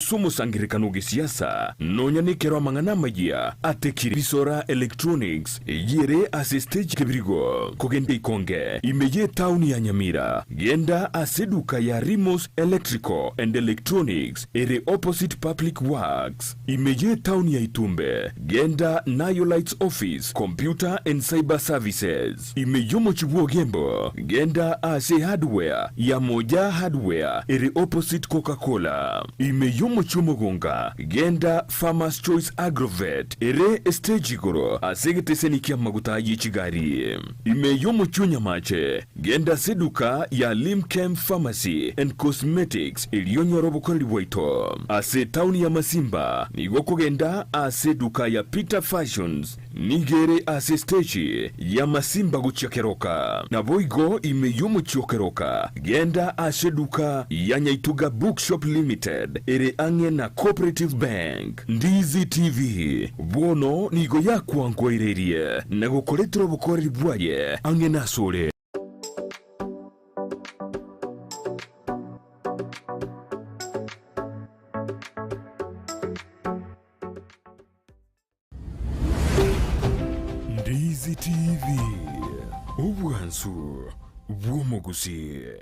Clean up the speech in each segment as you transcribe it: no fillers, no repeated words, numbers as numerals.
Ase omosangererekano o gesiasa, nonya nekero amang'ana amayia atekire Bisora Electronics eyio ere ase stage kebirigo kogenda ikonge ime y'etaoni ya Nyamira, genda ase eduka ya Rimos Electrical and Electronics ere opposite Public Works ime y'etaoni ya Itumbe, genda Nayo Lights Office Computer and Cyber Services. Ime y'omochie bw'Ogembo, genda ase Hardware ya Moja Hardware ere opposite Coca Cola. Ime y'omochie omogonga, genda Farmers Choice Agrovet ere estage igoro ase egeteseni ki'amaguta ye chigari. Ime y'omochie o Nyamache, genda ase eduka ya Limchem Pharmacy and Cosmetics erio onyore obokoreri bwaito. Ase etaoni ya Masimba, nigo okogenda ase eduka ya Peter Fashions Nigo ere ase esteji y'amasimba gochia keroka. Naboigo ime y'omochie o keroka, genda ase eduka ya Nyaituga Bookshop Limited ere ang'e na Cooperative Bank. Ndizi TV bono nigo yakwankoireirie na gokoretera obokoreri bwaye ang'e nasore. Ndizi TV, obwansu bw'omogusii.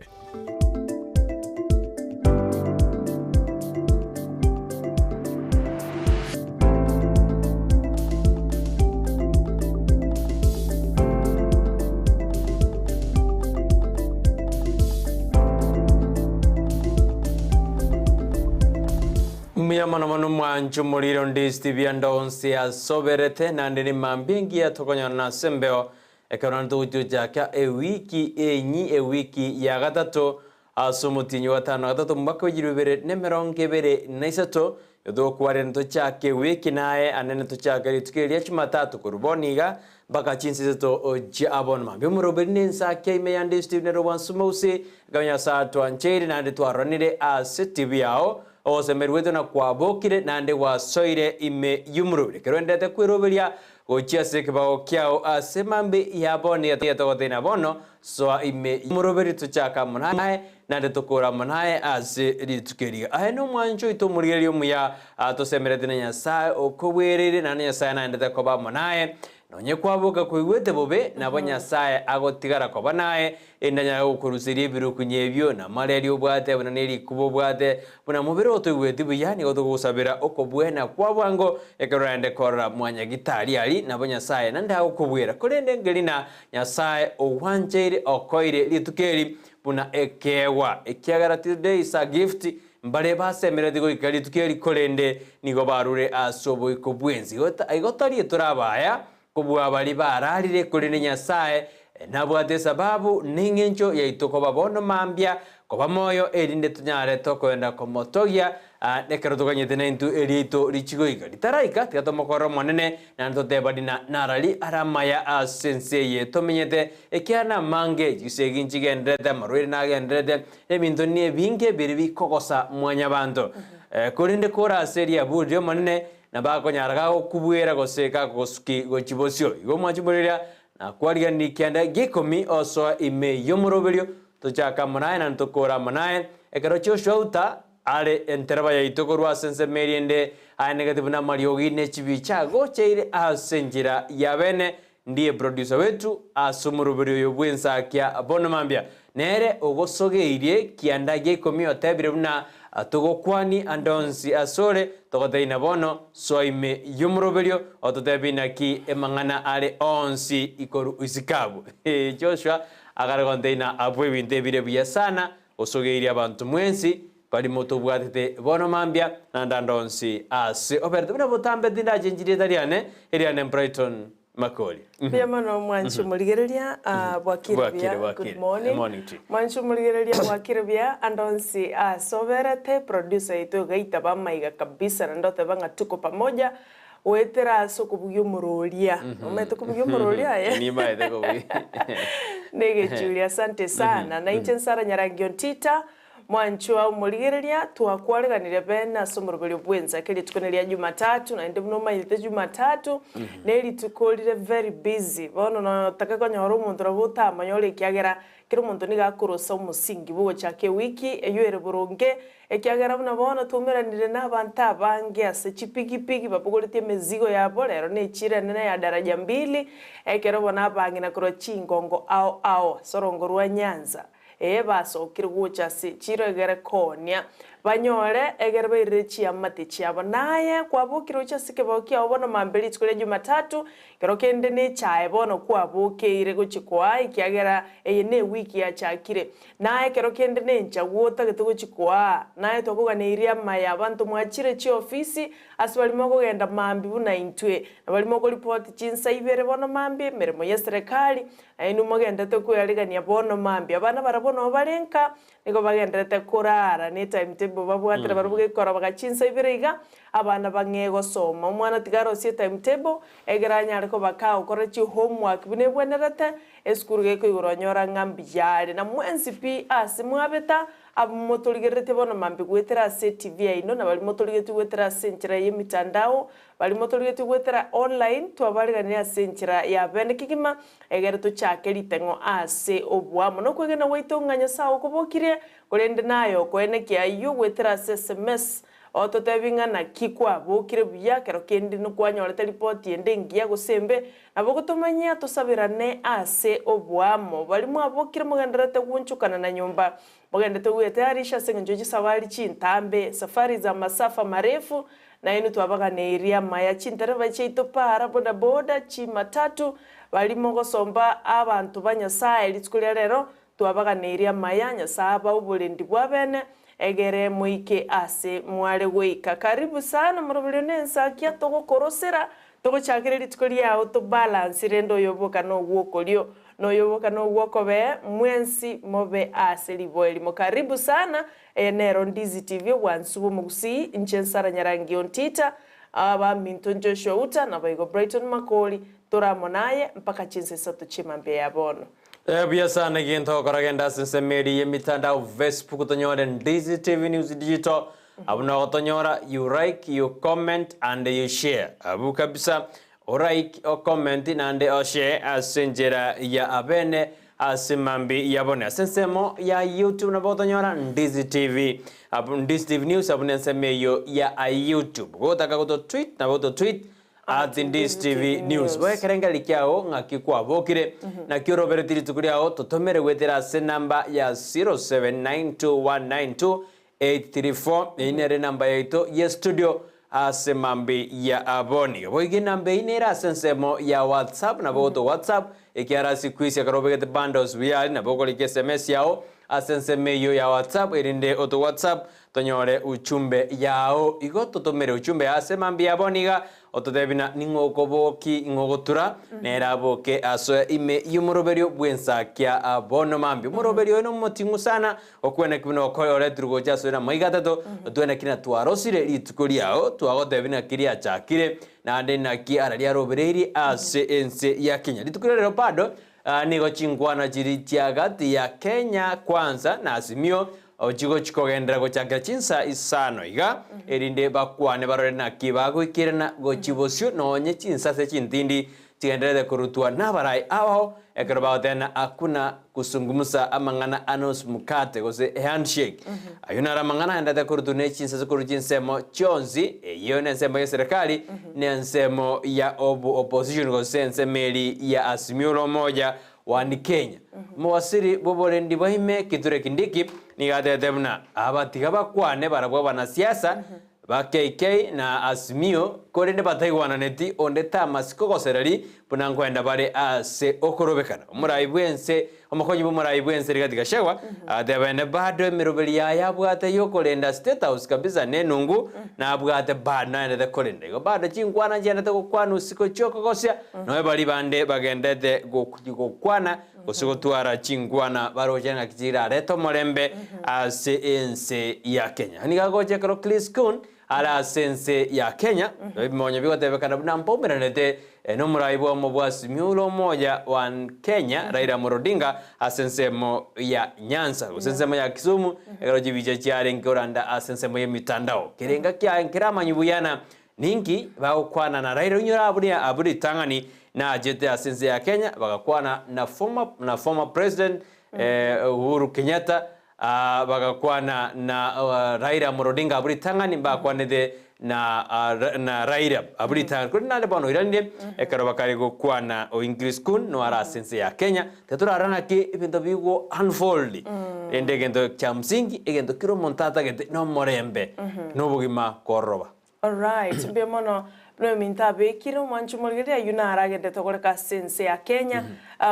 Mbuya mono mono mwanche omoriro ndisiti bianda onsi asoberete naende rimambia engiya tokonyorana ase embeo ekero naende togochiochaka ewiki enyi ewiki ya gatato ase omotienyi o gatano na gatato omwaka wa echiru ibere na emerongo ebere na isato igo togokwarera tochake ewiki naye anene tochake rituko eri ria jumatatu korwa bono iga mpaka chinsa isato chia bono mambia omoroberi na ensaki ime ya ndisiti nere obwansu ase ekero Nyasae atwancheire naende twaroranire ase etibi yao Ogosemerigwa na kwabokire, naende gwasoire ime y'omoroberi. Ekero oenderete kweroberia gochia ase ekebao kiao ase mambia ya bono nigo togotebia bono, soa ime y'omoroberi tochake amo naye, naende tokore amo naye ase rituko eri. Aye nomwancho oito omorigereria omuya, tosemeretie na Nyasae okobwereire, naende Nyasae naendete koba amo naye. Nonye kwaboka koigwete bobe, nabo Nyasae agotigara koba naye, Erinde anyare gokoruseria ebirukunyi ebio, na amareri obwate, buna ne rikuba obwate, buna mobere otoigweti buya, nigo togogosabera okobwena kwa bwango, ekero oraende korora mwanyagitari aria, nabo Nyasae naende agokobwera. Korende nkeri na Nyasae ogwancheire okoire rituko eri buna ekeegwa, ekiagera today is a gift, mbare basemeretie goika rituko eri, korende nigo barure ase oboiko bw'ense. Igo tari torabaya Kobua baria bararire, korende Nyasae nabwate esababu neng'encho yaito koba bono mambia, koba moyo, erinde tonyare tokoenda komotogia, ekero toganyete naintwe eriaito richi goika. Ritaraika, tiga tomokorere Omonene, naende toteba rina narari are amaya ase ense eye tomenyete, ekiagera namange, chisegi nchigendererete, amarwaire nagendererete, ebinto nebinge biria bikogosa mwanyabanto. Korende kore ase riaburi ri'Omonene, Na bakonyara gagokubwera gose gakogosuki gochia bosio. Igo omwanchi moriria nakwariganirie kianda gi'ikomi osoa ime y'omoroberio, tochake amo naye naende tokore amo naye. Ekero Joshua auta are entereba yaito korwa ase ensemo eria ende, aenegete buna amariogi ne chibicha agocheire ase enchera ya bene, Ndiye producer wetu ase omoroberi oyo bw'ensakia bono mambia. Nere ogosogeirie kianda gia ikomi otebire buna togokwani ande onsi asore togoteina bono soa ime y'omoroberio ototebie naki emang'ana are onsi ikoru isiko abwo. Joshua akare gonteina abwo ebinto ebire buya sana osogeirie abanto mwensi Baria motobwatete bono mambia, naende ande onsi aase oberete buna botambe tindachenchi rieta riane, eriane Brighton Makori. Mbuya mono mwanche omorigereria ah, bwakire Bwakire, buya bwakire. good morning Morning to you. mwanche omorigereria bwakire buya ande onsi ase oberete producer yaito iga aitaba amaiga kabisa naende oteba ng'a tuko pamoja goetera ase okobugia omororia omanyete kobugia omororia aye Nimaete kobugia. negechuria asante sana na inche Sarah Nyarangi Ontita. Mwanchwa omorigereria, twakwareganire bene ase omoroberio bw'ensake rituko neria Jumatatu, naende buna omanyete Jumatatu nerituko rire very busy. Bono notake konyora omonto nabo otamonyore ekiagera kera omonto nigo akorosa omosingi bwogochaka ewiki eywo ere boronge, ekiagera buna bono twaumeranire na abanto abange ase chipigipigi babogoretie emezigo yabo, rero ne echiro enene ya Daraja Mbili, ekero bono abang'ina korwa chingongo ao ao ase orongo rwa Nyanza. Ee, basokire gocha ase chiiro egere koonia, banyore egere bairire chiamate chiabo. Na aye kwabokire gochia ase ekebao kiao bono mambia rituko ria Jumatatu, ekero kende nechae bono kwabokeire gochia koaa, ekiagera eye newiki yachakire. Na ekero kende nenchagwa otagete gochia koaa, naye twakoganeirie amaya abanto mwachire chiofisi ase baria mokogenda mambia buna intwe, na baria mokoripoti chinsa ibere bono mambia emeremo y'eserekari, Na inwe mogenderete kwearigania bono mambia. Abana barabwo nabo bare nka, nigo bagenderete korara ne timetable babwatire barabwo gekorobaga chinsa ibere iga, abana bang'ee gosoma. Omwana tiga arosie timetable, egere anyare koba kagokora chihomework buna ebwenerete, esukuru gekoigorwa onyora ng'a mbuya are. Na mwensi pi ase mwabeta, abwo motorigereretie bono mambia goetera ase etv yaino, na baria motorigeretie goetera ase enchera y'emitandao, Baria motorigetie goetera online, twabariganirie ase enchera ya bene kegima, egere tochake ritang'o ase oboamo. Nokwegena gwaito ng'a Nyasae okobokirie, korende naye okoenekia ayio goetera ase sms, ototebi ng'a naki kwabokire buya, kero kende nokwanyorete ripoti ende engiya gose embe, nabo gotomanyia tosaberane ase oboamo. Baria mwabokire mogendererete gwonchokana na nyomba, mogendete gwetayarisha ase engencho ye chisabari chintambe, safari za masafa marefu, Nainwe twabaganeirie amaya chintereba chiaito para bodaboda, chimatatu, baria mogosomba abanto ba Nyasae rituko ria rero, twabaganeirie amaya, Nyasae abae oborendi bw'abene, egere moike ase mware goika. Karibu sana moroberio nensakia togokorosera, togochakera rituko riao tobalance rende oyoboka nogwokorio, noyoboka nogwokobee, mwensi mobe ase riboe rimo. Karibu sana Eye nero Ndizi TV, obwansu bw'omogusii, inche Nsara Nyarangi Ontita, abaminto Joshua Uta, naboigo Brighton Makori, tore amo naye mpaka chinsa isato chi'mambia ya bono. Buya sana egento ogokora genda ase ensemo eria y'emitandao Facebook tonyore Ndizi TV News Digital abwo nogotonyora you like you comment and you share abwo kabisa Olike, ocomment naende oshare ase enchera ya abene ase mambi ya bone. Ase ensemo ya YouTube nabo otonyora Ndizi TV, abwo Ndizi TV News abwo nensemo eyio ya YouTube. Gotaka goto tweet nabo oto tweet at Ndizi TV News. Boa ekerengererio kiao ng'aki kwabokire, naki orobereti rituko riao totomere goetera ase enamba ya 0792192834 eyio nere enamba yaito ye studio Ase mambi ya abwo nigo boigo enamba eyio nere ase ensemo ya WhatsApp nabo ogotoa WhatsApp ekiara ase quiz ekero obegete bundles buya aria nabo okorika sms yao ase ensemo eyio ya WhatsApp erinde otoe WhatsApp tonyore uchumbe yao igo totomere uchumbe yao ase mambi ya bono iga ototebie buna ning'o okoboki ing'o ogotura nere aboke asoe ime y'omoroberio bw'ensakia bono mambia omoroberio oyo nomoting'u sana Okweneki buna okoyoretirwe gocha asore namaiga atato, otweneki na twarosire rituko riao, twagotebia naki riachakire, naende naki ara riarobereirie ase ense ya Kenya. Rituko ria rero bado nigo chinkwana chiri chia gati ya Kenya Kwanza na Azimio chigochi kogenderera gochakera chinsa isano iga, erinde bakwane barore naki bagoikerana gochia bosio nonye chinsase chintindi Chigendererete korutwa nabarai abao ekero bagoteba hakuna kusungumsa amang'ana a nusu mkate gose ehandshake. Ayio naro amang'ana agendererete korutwa ne chinsase korwa chinsemo chionsi, eyio nensemo y'eserekari na ensemo ya obo opposition gose ensemo eri ya Azimio la Umoja One Kenya. Omowasiri bw'oborendi bwa ime Kithure Kindiki nigo atebete buna aba tiga bakwane barabwo abanasiasa Ba KK na Azimio, korende bataigwananeti onde tamasiko gosereri buna nkoenda bare ase okorobekana. Omorai bw'ense, omokonyi bw'omorai bw'ense Rigathi Gachagua agateba ende bado emeroberi yaye abwate y'okorenda State House kabisa nenungu nabwate bado naendete korenda. Igo bado chinkwana nchiendete gokwana usiku chiokogosia noe baria bande bagendete gokwana. gose gotwara chinkwana baroche ng'aki chirarete omorembe ase ense ya Kenya. Nigo agocha ekero Chris Kun are ase ense ya Kenya, ebimonyo bigotebekana buna mpaumeranete nomorai bw'omo bwa Azimio la Umoja One Kenya Raila Amolo Odinga ase ensemo ya Nyanza gose ensemo ya Kisumu ekero chibicha chiarenge koranda ase ensemo y'emitandao. Kerenga kiaye nkeramanywe buya na Ninki bagokwana na Raila Inyora abwo abwo ritang'ani nachete ase ense ya Kenya bagakwana na former na former president Uhuru Kenyatta bagakwana na Raila Amolo Odinga abwo ritang'ani mbakwanete na na Raila abwo ritang'ani korende naende bono oiranire ekero bakare gokwana o Inglis Kun no are ase ense ya Kenya tiga torarore ng'aki ebinto bigo unfold rende egento kia msingi egento kera omonto atagete nomorembe na obogima kororoba. Alright, mbuya mono buna ominto abekire omwancho omorigereria ayio naro agenderete gokoreka ase ense ya Kenya,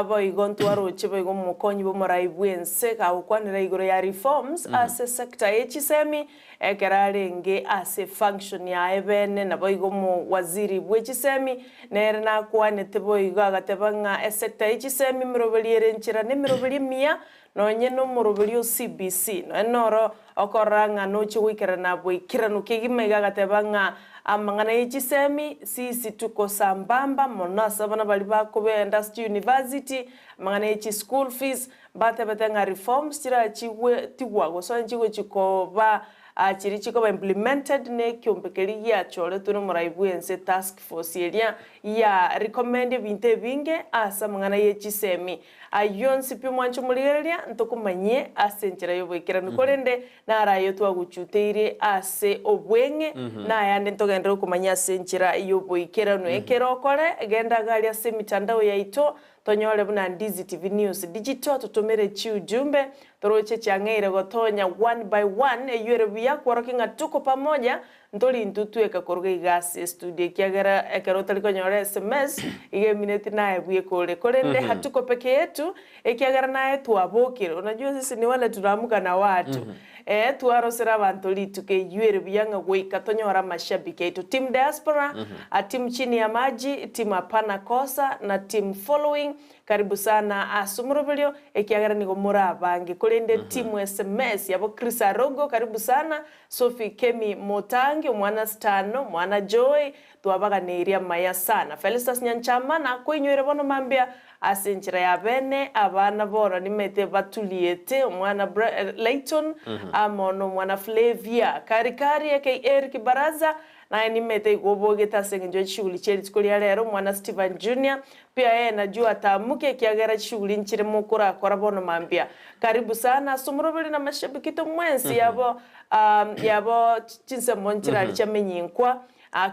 boigo ntwaroche boigo omokonyi bw'omorai bw'ense gagokwanera igoro ya reforms ase sector ye chisemi ekero arenge ase function yaye bene naboigo omowaziri bwe chisemi nere nakwanete boigo agateba ng'a esector ye chisemi emeroberi ere enchera na emeroberi emiya Nonye nomoroberio o CBC, nonye noro okorora ng'a nochie goikerana boikeranu kegima iga agateba ng'a amang'ana ye chisemi sisi tuko sambamba mono ase abana baria bakobenda ase chiuniversity, amang'ana ye chischool fees, mbatebete ng'a reforms chirachigwe tigwa gose onye chigochi koba chiria chikoba implemented na ekiombe keria giachoretwe nomorai bwense task force eria ya recommend ebinto ebinge ase amang'ana ye chisemi. Ayio onsi pi omwanche omorigereria, ntokomanyie ase enchera y'oboikeranu, korende naro ayio twagochuteirie ase obweng'e, na ayande ntogenderere gokomanyia ase enchera y'oboikeranu. Ekero okore, genda garia ase emitandao yaito, tonyore buna Ndizi TV News Digital, totomere chiujumbe, toroche chiang'eire gotonya one by one, eyio ere buya kworokia ng'a tuko pamoja, Ntori intwe tweka koruga iga ase estudio ekiagera ekero otari konyora sms iga emineti naye bweka ore korende hatuko peke yetu ekiagera naye twabokire unajua sisi ni wale tunaamuka na watu eh twarosera abanto rituko eyio ere buya ng'a goika tonyore amashabiki aito team diaspora team chini ya maji team hapana kosa na team following Karibu sana ase omoroberio, ekiagera nigo more abange. Korende timu sms yabo Chris Arogo karibu sana, Sophie Kemi Motangi, omwana Stano, omwana Joy, twabaganeirie amaya sana. Felistus Nyanchama nakoinyoire bono mambia ase enchera ya bene, abana bono nimete batuliete, omwana Layton amo nomwana Flavia. Karikari aka Eric Baraza naye nimete igo obogete ase engencho ye chishughuli chie rituko ria rero, omwana Stephen Junior Pia ee najua atamuke ekiagera chishughuli nchire mokorakora bono mambia. Karibu sana ase omoroberi na mashabiki to mwensi yabo yabo chinsemo nchirari chia menyinkwa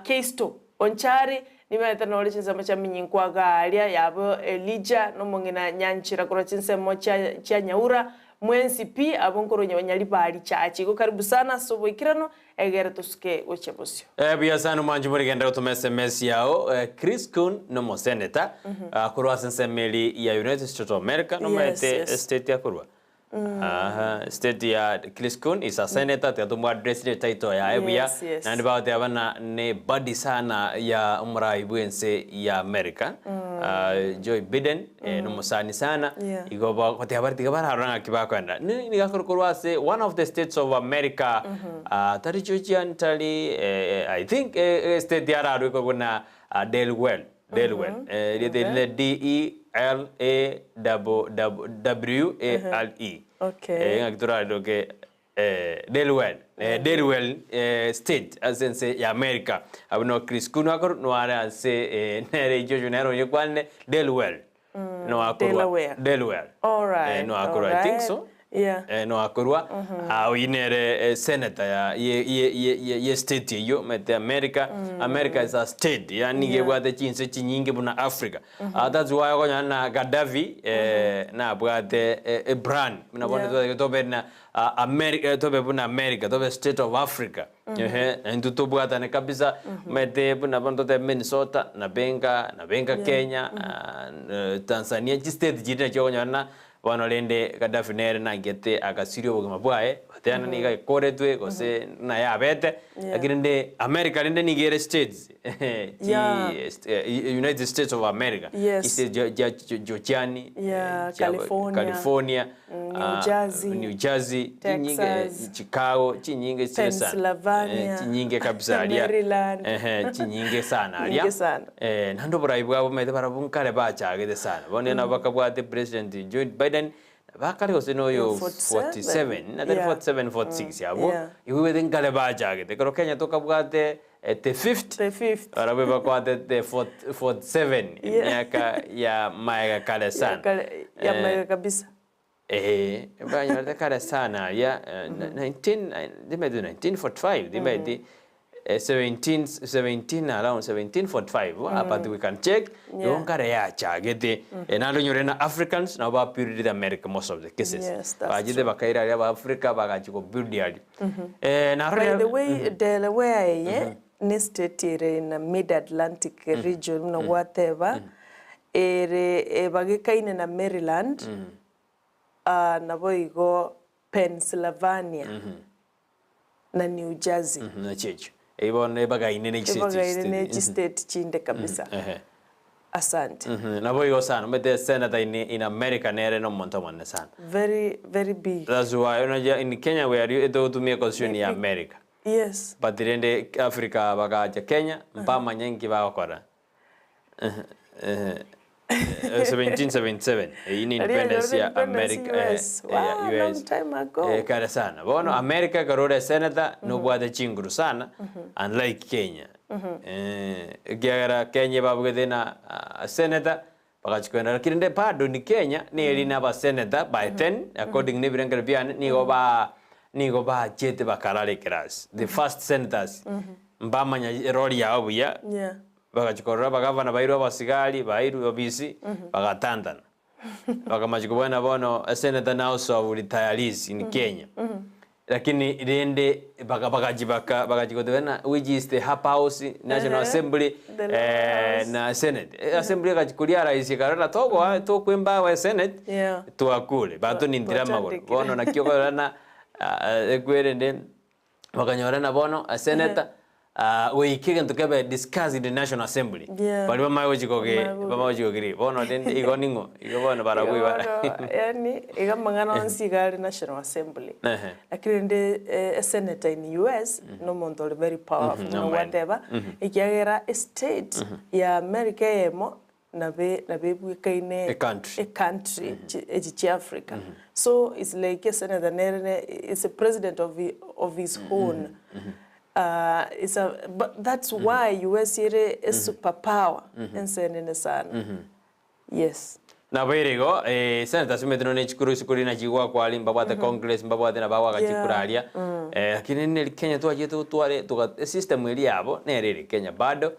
Keisto Onchari nimaete nore chinsemo chia menyinkwa garia yabo Elijah nomong'ina Nyanchira korwa chinsemo chia chia Nyaura mwensi pi abwo nkorwa Nyaribari church igo karibu sana ase oboikeranu Egere tosuke gochia bosio. Buya sana omwanchi morigenderere gotoma sms yao Chris Coon nomoseneta korwa ase ensemo eri ya United States of America nomaete estate akorwa Aha state ya Chris Coon is a senator tiga tomo addressire title yaye buya naende bagoteba buna ne buddy sana ya omorai bwense ya America Joe Biden Nomosani sana, igo bagoteba bare tiga bararora ng'aki bakoenda. Nigo akore korwa ase one of the states of America, tari Georgia ntari I think estate yararwe korwa buna Delwell, Delwell, erieta eri ne D E L A W A L E. Ng'aki toraroke Delwell, Delwell State ase ense ya America. Abwo no Chris Kuno akorwa no are ase nere Joshua nere oye kwanire Delwell no akorwa Delaware. Delwell Alright, no akorwa I think so alright. Yeah. No akorwa oyio nere senator ya ye ye ye ye state eyio omanyete America, America is a state yaani nigo ebwate chinse chinyinge buna Africa. That's why okonyora na Gaddafi nabwate ebrand buna bono tobe na America tobe buna America tobe state of Africa ehe na intwe tobwatane kabisa omanyete buna bono totebe Minnesota na benga na benga Kenya Tanzania chistate chiria nachio okonyora buna bono rende Gaddafi nere nangete agasiria obogima bwaye. Tena nigo ekoretwe gose na yabete lakini rende America rende nigo ere states chi Yeah. United States of America Yes. chi state chia chia Georgiani Yeah, chia California. California New Jersey. New Jersey chinyinge Texas. Chicago chinyinge chire sana Pennsylvania. Chinyinge kabisa aria Maryland. Ehe, chinyinge sana aria Nyinge sana. Naende oborai bwabo omanyete barabwo nkare bachagete sana bono nabo bakabwate president Joe Biden bakare gose noyo 47. 47 natari Yeah. 47 46 abwo Yeah. igo ibete nkare bachagete ekero Kenya tokabwate the 50 The fifth. barabwo bakwate the 47 Yeah. emiaka ya maega kare sana Ya kare- ya maega kabisa. Eh, banyorete kare sana aria 19 ndimanyete 1945 ndimanyete 17 17 around 1745 but we can check Yeah. igo nkare yachagete naende onyore na Africans nabo ba build America most of the cases Yes, that's bachete bakaira aria ba Africa bagachi go build aria By the way, Delaware eye ne state ere na mid Atlantic region buna gwateba ere ebagekaine na Maryland nabo igo Pennsylvania na New Jersey. Nachecho ibo ne bagaine ne Ebagaine ne chistate chinde kabisa. Asante. Nabo igo sana omanyete senator in America nere na omonto omonene sana. Very very big. That's why unajua in Kenya we are etogotumia constitution ya America. Yes. But rende Africa bagacha Kenya mpamanya nki bagokora. 1777 iyi ni independence ya Independence America US. ya Wow, US. long time ago. Kare sana. Bono America karore senator nobwate chinguru sana unlike Kenya. Ekiagera Kenya babugete na senator bagachikwenda lakini nde bado ni Kenya neri na aba senator by 10 according ne birengero biane nigo ba nigo bachete bakararekera ase the first senators mbamanya erori yao buya Yeah. bagachikorora bagavana bairwe abasigari bairwe obisi bagatandana bakamachi kobwana bono esenator now of retirees in Kenya lakini rende bakachi baka which is the upper house national assembly The lower house. na senate assembly ekachikuria rais karora togoa tokwembawa senate Yeah. twakure batonintire amagoro twatandikire. bono nakio korana ekwerende bakanyorana bono a senator goika egento kebe discuss in the national assembly Yeah. baria bamae gochikoge Bamae gochi- bamae gochikogiri bono rende igo ning'o igo bono barabwo Iga ibara bono, yani iga amang'ana onsi iga are national assembly Ehe. lakini rende esenator in us nomonto ore very powerful Mhm, no nomanyete. whatever ekiagera estate ya America eyemo nabe nabebwekaine A country. a country echi chia Africa so it's like a senator nere ne- is a president of, of his own it's a, but that's why US ere a superpower ensenene sana yes Naboire igo senators metino ne chikuru chikuri na chigwa kwali mbabwate congress mbabwate na bagwaka chikura aria lakini neri Kenya twachete gotware tuga system eri yabo nere ere Kenya bado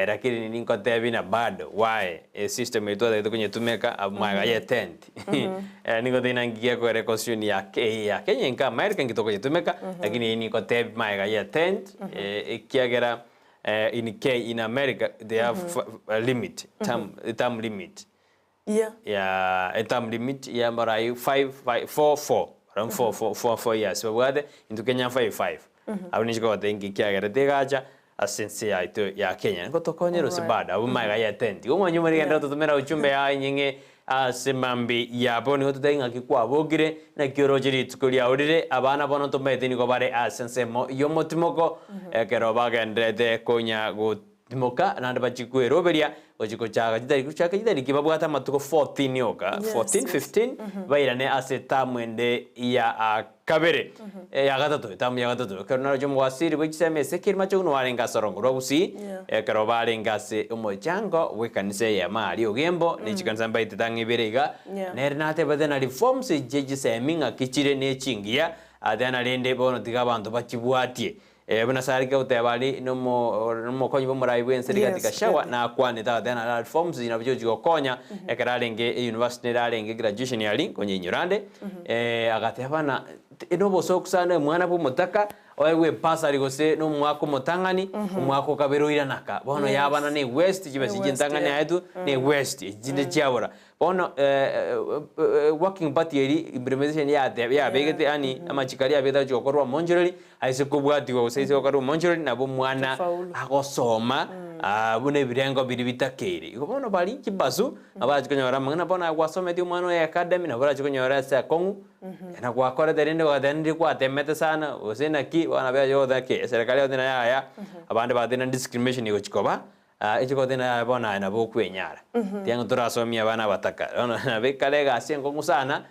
lakini ninkotebi na bado why system eri twatagete konyetumeka abo maega ye tent nigo thina ngigia kwere constitution ya ya Kenya nka America ngitokonyetumeka lakini ninkotebi maega ye tent ekiagera in K in America they have a limit term, term limit yeah ya a term limit ya marai 5 5 4 4 around 4 4 4 4 years babwate into Kenya 5 5 abo nichiko batengi kiagera tegacha asense ya ito ya Kenya ngo tokonyero Alright. sibada abo maega ya tent go mwanyu muri genda tutumira uchumbe ya nyinge ase mambi yabo nigo tutainga kikwabokire nakio rituko riaurire abana bono tomete nigo bare ase ensemo yomotimoko ekero bagenderete konya gotimoka naende bachikweroberia gochikochaka chitariki gochaka chitariki babwate amatuko 14 yoka Yes, 14 yes. 15 bairane ase etamu ende ya kabere ya gatato etamu ya gatato ekero naroche omowasiri bwa chisemi ase ekerima chogo niwarenge ase orongo rwa gusii Yeah. ekero barenge ase omochango bwa ekanisa eyemo aria ogembo na echikanisa mbaetete ang'e ibere iga Yeah. nere natebete na reforms echi chisemi ng'aki chire na echingiya ate narende bono tiga abanto bachibwatie buna sarike goteba ari nomokonyi bwa omorai bwa ense Yes, Rigathi Gachagua really. nakwanete agateba na reforms nabio chigokonya ekero arenge university nere arenge graduation yari konya inyorande agateba na nobosoku sana omwana bwa omotaka Oegwe ebasari gose na omwaka omotang'ani, omwaka o kabere oiranaka. Bono yabana na ewest, chibesa Ewest, chintang'ani yeah. aetwe na ewest, echi chinde chiabora. Bono working party eria implementation yateba yabegete yaani amachiko aria yabegete agochia gokorwa omonchoreri, aise kobwatigwa gose aise gokorwa omonchoreri nabo omwana Tofaulu. agosoma buna ebirengo biria bitakeire. Igo bono baria chibasu, nabo barachie konyora amang'ana bono aye gwasometie omwana oye academy, nabo orachie konyora ase akong'u. Na gwakorete rende ogateba ninde gwatemete sana, gose naki, bono nabo yaye ogoteba ki, eserekari egoteba yaya, abande bagateba discrimination egochia koba, echi goteba yaya bono aye nabo okwenyara. Tiga ng'a torasomie abana abataka, bono nabo ekare egasi enkong'u sana,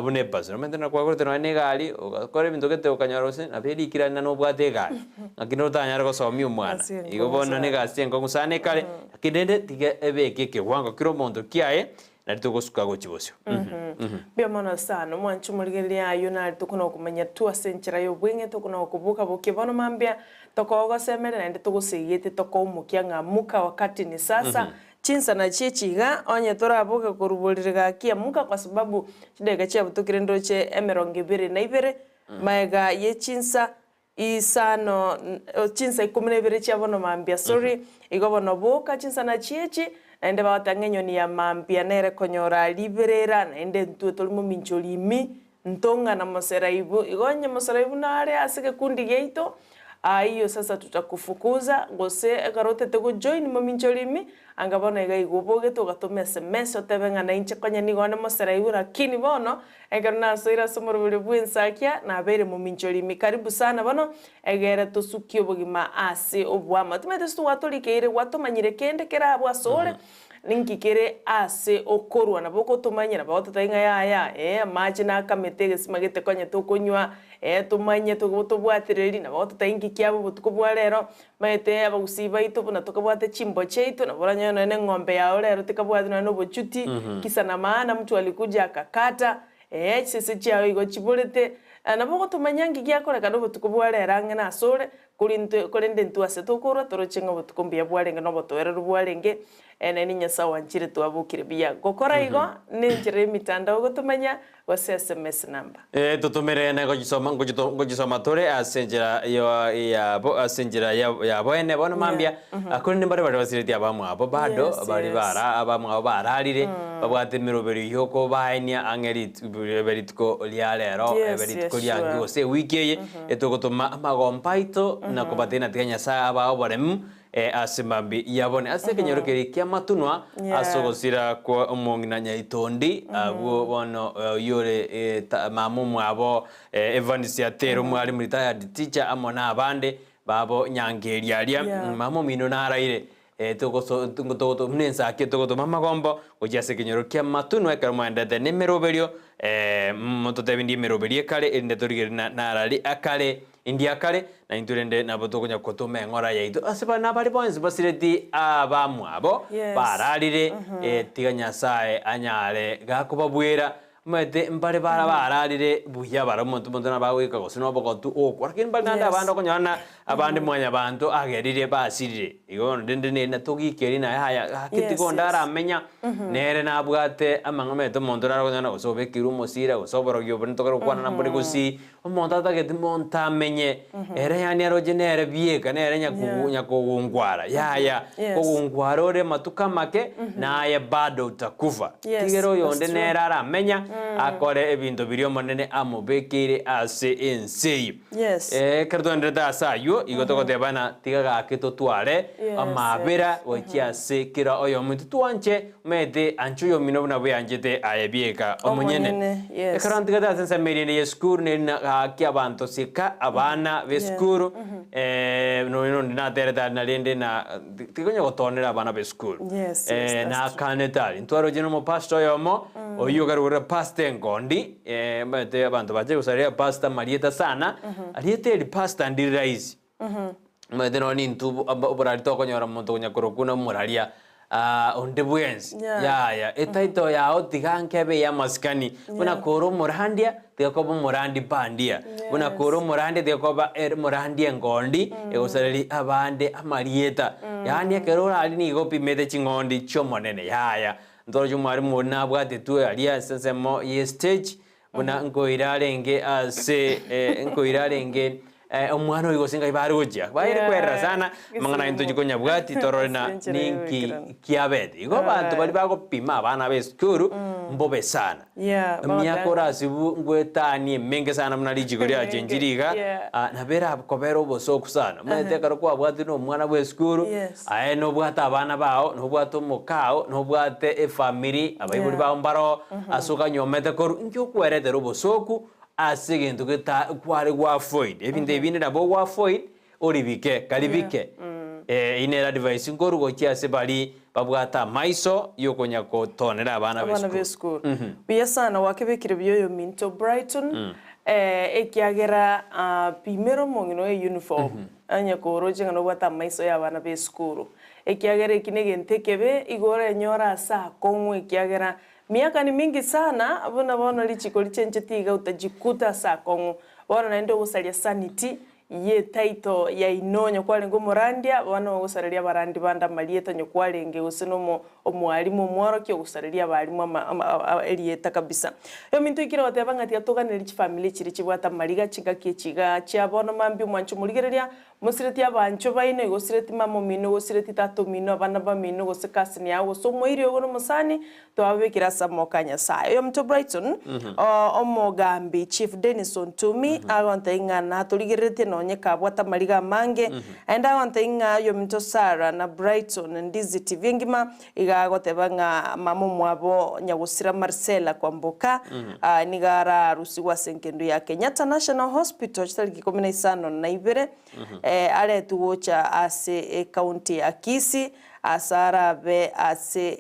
buna ebasi. Omanyete na kwagorete nonye na egari, ogakora ebinto gete okanyora gose nabo erikire aria nobwate egari, lakini otanyare gosomia omwana. Egasi enkong'u Igo bono sana. na egasi enkong'u sana ekare, lakini rende tiga ebeke ekewango kera omonto kiaye, Nari togosuka gochia bosio. Mbuya mono sana, omwanche omorigereria ayio nare tokona gokomanya tu ase enchera y'obweng'e tokona gokoboka bokia bono mambia tokogosemeria naende togosegiete tokoumokia ng'a amuka wakati ni sasa chinsa nachio echi iga onye toraboke korwa borere gaki amuka kwa sababu chidakika chiabutokire ndoche emerongo ebere na ibere maega ye chinsa Isano, chinsa ikomi na ibere chia bono mambia, sorry, igo bono boka chinsa nachio echi, naende bagoteba ng'a enyoni ya mambia nere konyora riberera, naende intwe tori mominchori imi, ntong'ana moseraibu, igo onye moseraibu nare ase egekundi giaito, ayio sasa tutakufukuza, gose ekero otete gojoin mominchori imi, anga bono iga igo obogete ogatoma sms otebe ng'a nainche konya nigo onde moseraibu lakini bono, Ekero nasoire ase omoroberio bw'ensakia, nabeire mominchori ime. Karibu sana bono, egere tosukie obogima ase oboamo. Timanyete ase togwatorikeire, gwatomanyire kende kere abwo asore, ninki kere ase okorwa. Nabo ogotomanyera, bagototebia ng'a yaya, ee, amache nakamete egesima gete konya tokonywa, ee, tomanye tobwatereri, nabo bagototebia inki kiaba obotuko bwa rero, Omanyete abagusii baito buna tokabwate chimbo chiaito, nabo oranyore nonya na eng'ombe yao rero tekabwati nonya na obochuti, kisa na maana mtu alikuja akakata, eh, chisese chiao igo chiborete. Nabo ogotomanya nki giakorekana obotuko bwa rero ang'e nasore, korintwe korende intwe ase tokorwa toroche ng'a obotuko mbuya bwarenge na obotoereru bwarenge, naende Nyasae oanchire twabokire buya. Gokora igo, nenchera y'emitandao ogotomanya, Gose sms number. Ee, totomere na gochisoma ngochito ngochisoma tore ase enchera yo yabo ase enchera ya yaboene bono mambia korende mbare baria basiretie abamwabo bado Yes, baria yes. bara abamwabo bararire babwate emeroberio yokobaenia ang'e rit ebe rituko ria rero Yes, ebe rituko yes, ria sure. gose ewiki eye etogotoma amagomba aito na kobatebia tiga Nyasaye abae oboremu Ase mambia yabone ase ekenyoro keria ki'amatunwa, ase ogosira kwa omong'ina Nyaitondi, abwo bono oyio ore mama omwabo Evans Atero omwalimu retired teacher amo na abande babo Nyangeria aria, mama omino naraire buna ensaki togotoma amagombo gochia ase ekenyoro ki'amatunwa ekero mwaendete nemeroberio, mototebie ndie emeroberio ekare erinde torigererie narari akare. India kare, na intwe rende nabo tokonya gotoma eng'ora yaito ase bare nabare bonsi basireti abamwabo Yes. bararire, eh, tiga Nyasae anyare gakobabwera. Omanyete mbare bara bararire buya bara omonto omonto nabo agoika gose na obogotu okwa, lakini mbare naende Yes. abande okonyora ng'a abande mwanyabanto agerire basirire. Igo bono rende neri natogikeria naye aya gaki Yes, tiga onde yes. aramenya, nere nabwate amang'ana omanyete omonto nare okonyora gose obekeirwe omosira gose oborogi obo nitokare gokwana nambore gosii, Omonto atageti monto amenye, ere yaani aroche nere bieka, nere nyakogu nyakogungwara. Yaya, Yes. kogungwara ore amatuko amake, naye bado utakufa. Yes, Tigera oyonde that's true. nere aramenya, akore ebinto biria Omonene amobekeire ase ense eye. Yes. Ekero togendererete ase ayio, igo togoteba ng'a tiga gaki totware Yes, amabera yes. gochia ase kera oyomo intwe twanche Omanyete, anche oyomino buna bweanchete aye bieka omonyene. Omonyene, yes. Ekero ntigete ase ensemo eria ende y'esukuru neri na gaki abanto sika abana b'esukuru nonya nonde naterete aria narende na tikonya gotonera abana b'esukuru. Yes, yes, that's true. Nakanete aria ntwaroche na omopastor oyomo oyio okarugorera pastor enkondi omanyete abanto bachire gosaria pastor amarieta sana, rieta eri pastor ndiri rahisi. Omanyete nonya nintwe oborari tokonyora omonto okonya korokwa buna omoraria onde bwensi, yaya, etitle yao tiga nkebe eya amasikani, buna kore omorandia tiga koba omorandi bandia, buna kore omorandia tiga koba ere omorandia engondi egosareria abande amarieta, yaani ekero orarie nigo opimete ching'ondi chi'omonene, yaya. Ntoroche omwalimu oria nabwatetwe aria ase ensemo ye stage, Buna nkoira arenge ase nkoira arenge Omwana oyo gose ngai bare gochia, baire kwerera sana, amang'ana aye ntochi konyabwati torore na Ase enchera ninki y'ogoikerana. kiabete. Igo abanto baria bagopima abana b'esukuru mbobe sana. Yeah, Emiaka bagoteba. orasibwe ngoetanie emenge sana buna richiko riachenchire iga, Yeah. ah, nabo erakobere obosoku sana. Omanyete ekero kwabwatire na omwana bw'esukuru, Yes. aye nobwate abana bao, nobwate omokao, nobwate efamiri, abaibori Yeah. bao mbaroo, ase okanyomete korwa, inki okweretera obosoku Ase egento geta kware gwafoid, ebinto ebi binde nabo ogwafoid oribike, karibike. Eh, eyio nere advice nkorwa gochia ase baria babwate amaiso yokonya gotonera abana Abana b'esukuru. b'esukuru. Buya sana gwakebekire buya oyominto Brighton, eh, ekiagera ah, pimera omong'ina oye uniform, onye koroche ng'a nobwate amaiso ya abana b'esukuru. Ekiagera eki negento ekebe, igo orenyore ase akong'u ekiagera Miaka ni mingi sana, buna bono richiko richencheti iga utajikuta ase akong'u. Bono naende ogosaria sanity ye title yaino onye kwarenge omorandia, bono ogosareria abarandi bande amarieta onye kwarenge gose na omo omwalimu omworokia ogosareria abalimu ama ama erieta kabisa. Eminto ekero goteba ng'a tiga toganerie chifamiri chiria chibwate amariga chingaki echi igaa chia bono mambia omwancho omorigereria, Mosireti abanchwa baino, igo osireti mama omino, igo osireti tata omino, abana bamino, gose cousin yao, gose omoiri ogo na omosani, twababekire ase amaboko a Nyasae. Oyominto Brighton, omogambi Chief Dennis Ontumi, agontebia ng'a natorigereretie nonye kabwate amariga amange, naende agontebia ng'a oyominto Sarah na Brighton Ndizi TV engima, iga agoteba ng'a mama omwabo nyagosira Marcella Kwamboka, nigo ararusigwe ase engendu ya Kenyatta National Hospital chitariki ikomi na isano na ibere, aretwe gocha ase ecounty ya Kisii ase arabe ase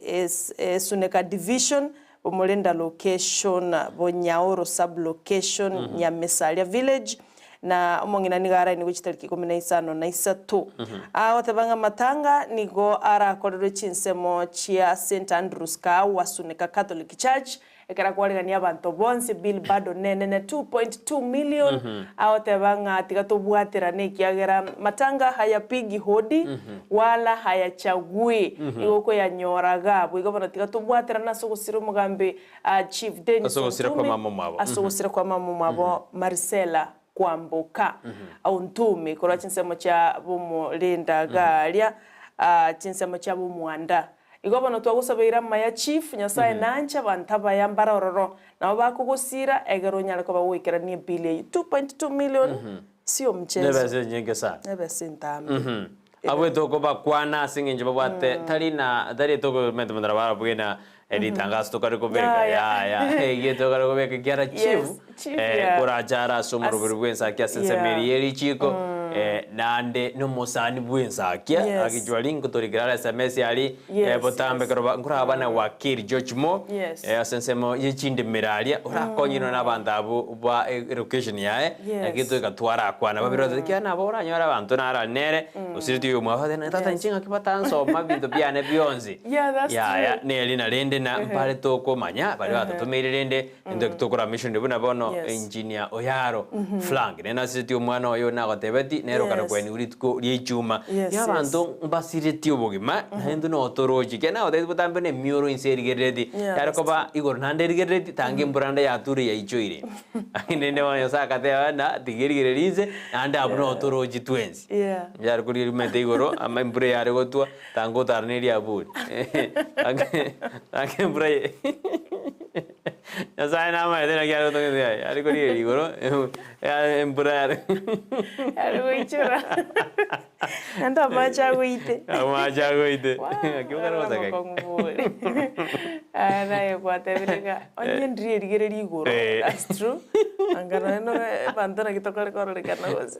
Esuneka Division, Bomorinda Location, Bonyaoro Sub-location, Nyamisaria Village, na omong'ina nigo arainigwe chitariki ikomi na isano na isato. Agoteba ng'a amatanga nigo arakorerwe chinsemo chia St Andrews Kahawa Suneka Catholic Church, ekero akwarigania abanto bonsi bill bado nenene 2.2 million, agoteba ng'a tiga tobwaterane ekiagera matanga hayapigi hodi wala hayachagui, igo okoyanyora iga abwo. Igo bono tiga tobwaterane ase ogosira omogambi Chief Dennis Ase ogosira kwa Ontumi, mama omwabo. ase ogosira kwa mama omwabo Marcella Kwamboka Ontumi korwa chinsemo chia bomorinda iga aria chinsemo chia bomwanda. Igo bono twagosabeire amaya Chief, Nyasae nanche abanto abaya mbare ororo nabo bakogosira egere onyare koba goikerania ebill eyio 2.2 million sio mchezo. Nebesa enyinge sana. Nebesa entambe. Abwo tokobakwana ase eng'encho babwate tari na tari tokomenta monto nabo arabue na ritangaso tokare kobeka yaya eyio tokare kobeka ekiara chief korache are ase omoroberi bw'ensaki ase ensemo eria ye richiko naende na omosani bw'ensakia agichwa nkotorikera are sms aria botambe ekero nkoraba na wakili George Mo ase ensemo ye chindemero aria orakonyerwe na abanto abwo ba elocation yaye naki toika twarakwana babere batete ekiagera nabo oranyore abanto naro nere gose tioyo omwabo batebe tata inche ng'aki batansoma ebinto biane bionsi yaya neri na rende na mbare tokomanya baria batotomeire rende intwe tokora missionary buna bono engineer Oyaro Frank nere nasiretie omwana oye nagotebeti nere okare koenigwa rituko ria ichuma iga abanto mbasiretie obogima naintwe noo toroche ekiagera nagotebeti botambe na emioro inse erigerereti yare koba igoro naende erigerereti tanga embura ende yature yaichoire rende bono Nyasaye agateba ng'a tiga erigereri inse naende abwo noo toroche twensi yare koria rimete igoro ama embura yare gotwa tanga otara na eriaburi tanga embura Nyasaye namaete naki are gotong'etia aye, are korigereria igoro, embura yare Are goichora. Naende amache agoite. Amache agoite. Naki okare goseka. Mokong'u bori. Aya naye gwatebire ng'a onye ndiri erigereria igoro, that's true, anga nonye no abanto naki tokore kororekana gose.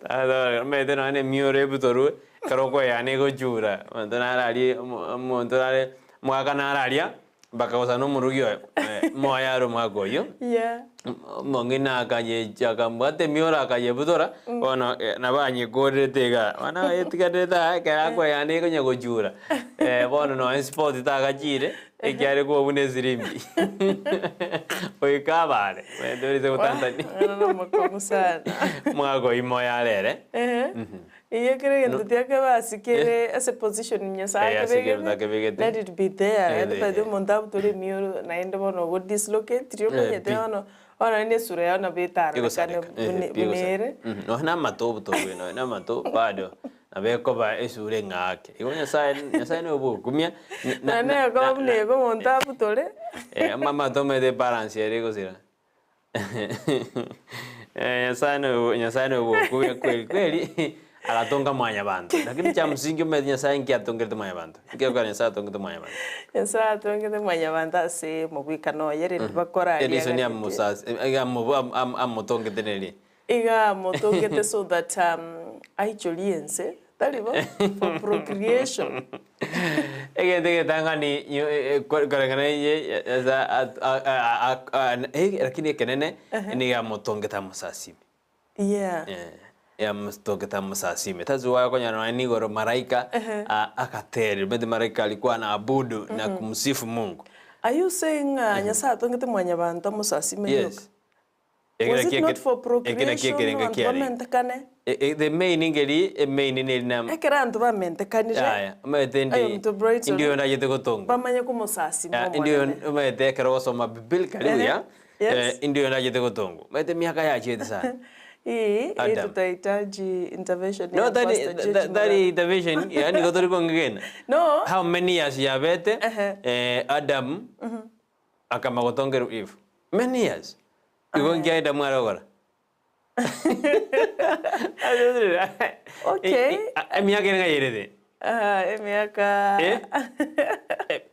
Omanyete nonye na emioro ebutorwe, ekero okoeyana egochura, omonto nare aria, omonto nare, omogaka nare aria. Bakagosa nomorugi oye, moyo are omwaka oyio, omong'ina akayecha akambwata emioro akayebutora, bono nabo anyekorerete igaa, bono ayetigarerete aa ekero akoeyana ekonya gochura, bono nonye sport tagachire, ekiagera koba buna esirimbi, goika abare, omanyete orise gotantania. Omwaka oyio moyo arere. Eyio kera egento tiakebe ase kere ase position Nyasaye Eh, ase egento akebegete, akebegete. let it be there. Eh, Naende eh, by the eh. omonto abutore emioro naende bono ogo dislocate riria Eh, omanyete pi. bono Bono naende esura yao nabo etarorekane Egosareka, ehe, buna pi buna egosareka. ere. Mhm, nonya na amato obotobu nonya na amato bado nabo ekoba esura eng'ake. Igo Nyasaye Nyasaye nigo obokumia na Nonya na na na ekoba na buna igo omonto abutore. amato omanyete ebalance ere egosira. Nyasaye noyo Nyasaye noyo bwokumia kweli kweli, agatonga mwanyabanto. Lakini cha msingi omanyete Nyasaye nki atongerete mwanyabanto? Nki okora Nyasaye atongete mwanyabanto? Nyasaye atongete mwanyabanto ase omobwekano oye rende bakora aria Eriso ni aganetie. amosasi iga amobo am- amotongete neri. Iga amotongete so that aichorie ense, tari bo? For procreation. Egento egetang'ani nyo- e- e- ko- koreng'ana inye asa at- a- a- a- a- eh, lakini ekenene nigo amotongete amosasime. Yeah. Eh, amotongete amosasime. That's why okonyora nonya nigoro malaika a- agateria, omanyete malaika alikuwa anaabudu na kumsifu Mungu. Are you saying ng'a Nyasaye atongete mwanyabanto amosasime rioka? Yes. Eke Was naki it not eke- for eke naki procreation ekerengo abanto kiarenge. bamentekane? E- e- the main ngeri emain neri na Ekero abanto bamentekanire, Yaya, omanyete ndi aye omonto Brighton, ndi oyo ndachete gotongwa. bamanye komosasima Ya, ndi oyo Omonene. omanyete ekero ogosoma biblically Ehe, buya, yes. eh, ndi oyo ndachete gotongwa. Omanyete emiaka yachiete sana. Hii hii Adam. tutahitaji intervention No, ya tari Pastor George tari Murara. intervention, yaani nigo tori kong'egena. No. How many years yabete Ehe. eh, Adam akama gotongerwa Eve? Many years. Igo nki Adamu arogora? Okay. Emiaka ere ng'a yerete? Ah, emiaka Eh?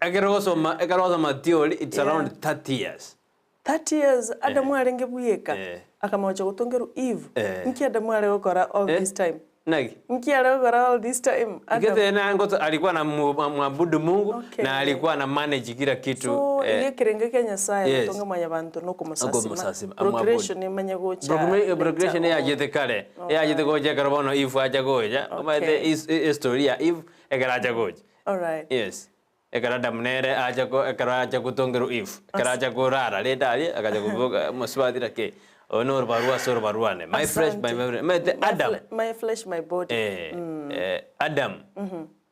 Ekero ogosoma ekero ogosoma theory it's Yeah. around 30 years. 30 years Adamu arenge bweka Eh. akamagocha gotongerwa Eve. Eh. Nki Adamu are gokora all Eh? this time? Naki? Nki are gokora all this time? Adam. Ikete na ngoto alikuwa na mwabudu Mungu Okay. na alikuwa na manage kila kitu. So eh, iga ekerengo kia Nyasaye Yes. gotonga mwanyabanto na okomosasima. Okomosasima, Procreation emanye gocha Procre- procreation later on. eyachete kare eyachete gocha ekero bono Eve acha gocha omanyete Okay. is- history ya Eve ekero acha gocha Alright. yes ekero Adam nere acha ko ekero acha gotongerwa Eve ekero acha korara rende aria agacha koboka mosubati naki oyo na orobarua ase orobarua my flesh my Asante. body omanyete My Adam fle- my flesh my body. eh, eh, Adam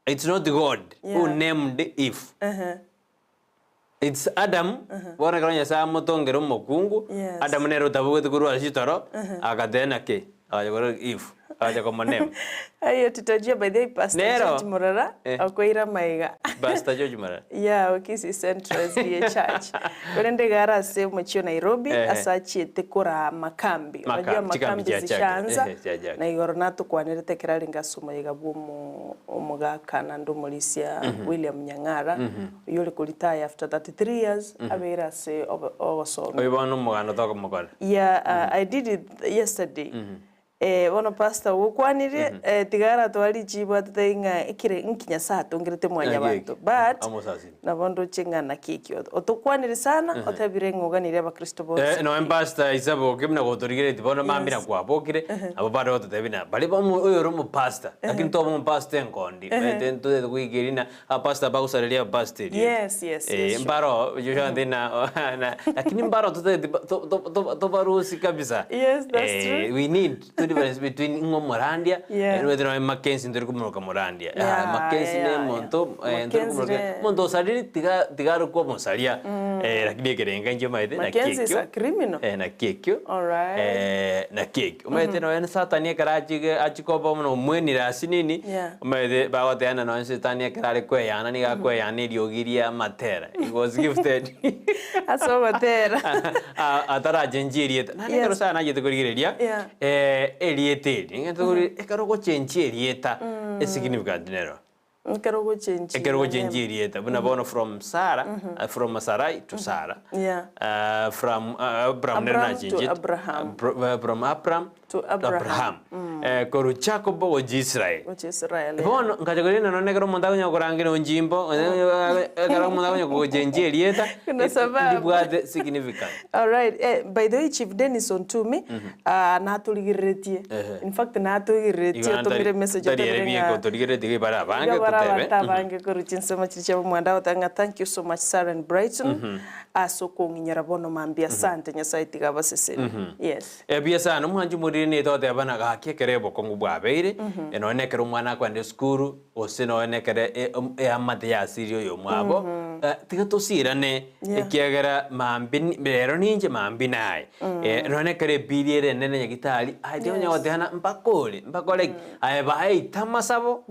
it's not God who Yeah. named Eve Uh-huh. It's Adam, bono ekero Nyasae amotongere omokungu, Yes. Adam nere otabogete korwa ase chitoro, agateba naki, agacha korwa Eve, agacha komonema. Aye tutajua by the way Pastor Nero. George Murara Eh. okoira maiga. Pastor George Murara. Yeah, Kisii Central SDA Church. Korende iga are ase omochie o Nairobi Ehe. ase achiete koraa makambi. Makambi, Unajua chikambi makambi chiachake. zishaanza Ehe, chiachake. na igoro natokwanerete ekero arenge ase omoyega bwa omo omogaka naende omorisia William Nyang'ara oyio ore koretire after 33 years abeire ase obo ogosomia. Oyo bono omogano tokomokora. Yeah, I did it yesterday. Eh, bono pastor ogokwanirie eh, tiga aratware richibu atotebie ng'a ekere nki Nyasaye atongerete mwanyabanto but Amosasime. nabo ndoche ng'a naki ekio otokwanire sana otebire ng'a oganirie abakristo bonsi Eh, noe pastor isaboke buna gotorigeretie bono mambia Yes. kwabokire abo bare gototebia na baria bomo oyo ore omopastor lakini toba omopastor enkondi omanyete ntotagete goikeria na abapastor bagosareria abapastor erio Yes, yes, Eh, yes, sure. mbaro joshua na na lakini mbaro totagete ba- to- to- to- tobarusi kabisa Yes, that's Eh, true. we need to difference between ng'o omorandia Yeah. eh, noe Mackenzie ntori komoroka morandia Yeah, Ah, Mackenzie yeah, ne yeah. omonto eh, ntori Mackenzie komoroka ne- omonto osariri tiga tiga arokwa omosaria eh, lakini ekerenga inche omanyete naki Mackenzie is ekio a criminal. eh, naki ekio Alright. eh, naki ekio omanyete nonya satani ekero achige achikoba buna omwenire ase nini Yeah. omanyete bagotebana nonya setani ekero are kweyana nigo akweyana eriogi ria amatera he was gifted Ase ogotera. atarachenchia erieta naende ekero Yes. sana nachete korigereria Yeah. eh, erieta eri ning'ente kori ekero ogochenchia erieta esignificant nero Ekero ogochenchia Ekero ogochenchia erieta buna bono from Sarah, from Sarai to Sarah, Yeah. from Abraham nere Abram to nachenchete Abraham. from Abram To Abraham. Abraham. Korwa Jacob gochia Israel. Gochia Israel, yeah. Bono nkacha korenda nonye ekero omonto akonya korangeria onchimbo, ekero omonto akonya kogochenchia erieta, Kuna sababu. ndibwate significant. Alright. Eh, by the way Chief Dennis Ontumi ah, natorigereretie. Ehe. In fact natorigereretie Igo otomire message ntari ere otobire bieka ng'a otorigereretie iga bare abange Iga bare totebe. abanto abange korwa chinsemo chiria chia bomwanda agoteba ng'a thank you so much Sarah and Brighton ase okong'inyora bono mambia asante Nyasaye tiga abasesenie. Yes. Ebuya sana omwanchi omoriri nigo togoteba ng'a gaki ekero obokong'u bwabeire, nonya na ekero omwana akoenda esukuru, gose nonya na ekero eamate yasirie oyomwabo. Tiga tosirane ekiagera mambia ni rero ninche mambia naye. Nonya ekero ebili ere enene nyagitari, aye tiga onya gotebana mpaka ore, mpaka ore ki, aye baeita amasabo,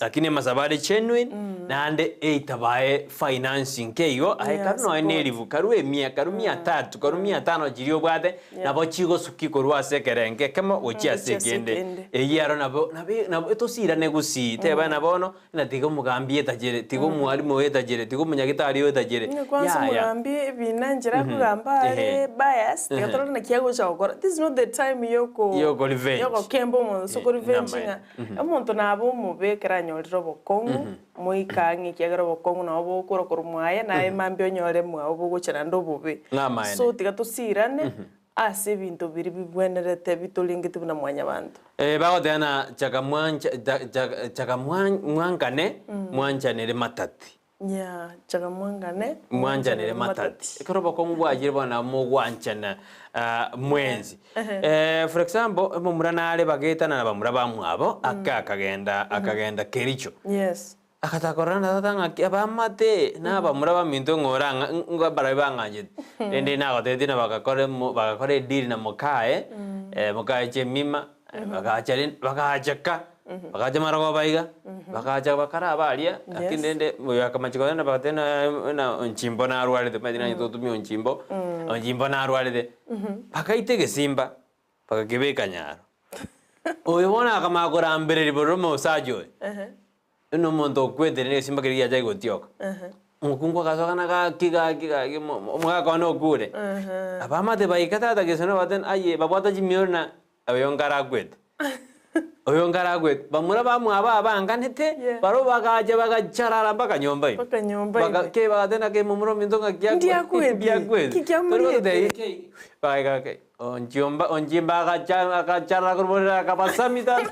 lakini amasabo are genuine, naende eita bae finance nke igo, aye karu nonya na elifu, karu emia, karu mia tatu, karu mia tano chiria obwate, nabo chigosukia korwa ase ekerengo ekemo gochia ase ekende. Eyio aro nabo nabo nabo tosirane gusii, teba ng'a bono Ng'a tiga omogambi etachere, tiga omwalimu oyo etachere, tiga omonyagitari oyo etachere. Onye kwanza Yaya. omogambi ebina enchera akogamba are Ehe. bias, tiga torore naki agocha gokora. This is not the time yoko Yoko revenge. yogokemba omonto ase Eh, oko revenge namaene. ng'a omonto nabe omobe ekero anyorire obokong'u, moike ang'e ekiagera obokong'u nabo bogokora korwa mwaye, naye mambia onyore mwao bogocha naende obobe. Namaene. So tiga tosirane, Ase ebinto biria bibwenerete bitorengete buna mwanyabanto. Bagoteba na chaka mwancha chaka mwankane mwanchanere matati. Yeah, chaka mwankane Mwanchanere matati. Ekero obokong'u bwachire bono nabo mogwanchana mwensi. For example, omomura nare bagetana na bamura bamwabo, ake akagenda akagenda Kericho. Yes. Agatakorora na tata ng'aki abamate na abamura baminto ng'a ore ang'a ng'a barabwo bang'anchete. Rende nagotebetie na bagakora emo bagakora edili na mokaye, mokaye Jemima, bagacha rende bagacha ka, bagacha marogoba iga, bagacha bakaraba aria, lakini rende oyo akamachia kogenda bagateba ng'a na onchimbo narwarete, omanyete nanye togotumia onchimbo, onchimbo narwarete. Bagaita egesimba, bagakebeka nyaro. Oyo bono akamanya korambereria bororo omosacha oyo. Buna omonto okwete rende egesimba keria giachake gotioka. Omokungu agasoka na gaki gaki gaki omogaka one okure. Abamate baika tata gesona bateba aye babwata chimioro na oyo nkare akwete. Oyo nkare akwete. Bamura bamwabo abanganete, barobwo bagacha bagacharara mpaka nyomba ime. Mpaka nyomba ime. Baka ke bagateba naki momura ominto ng'aki akwe Ndiakwete. ndiakwete. Ki kiamoriete? Tori goteba bagaika ke. Onchimba onchimba agacha agacharara korwa borere akabasami tata.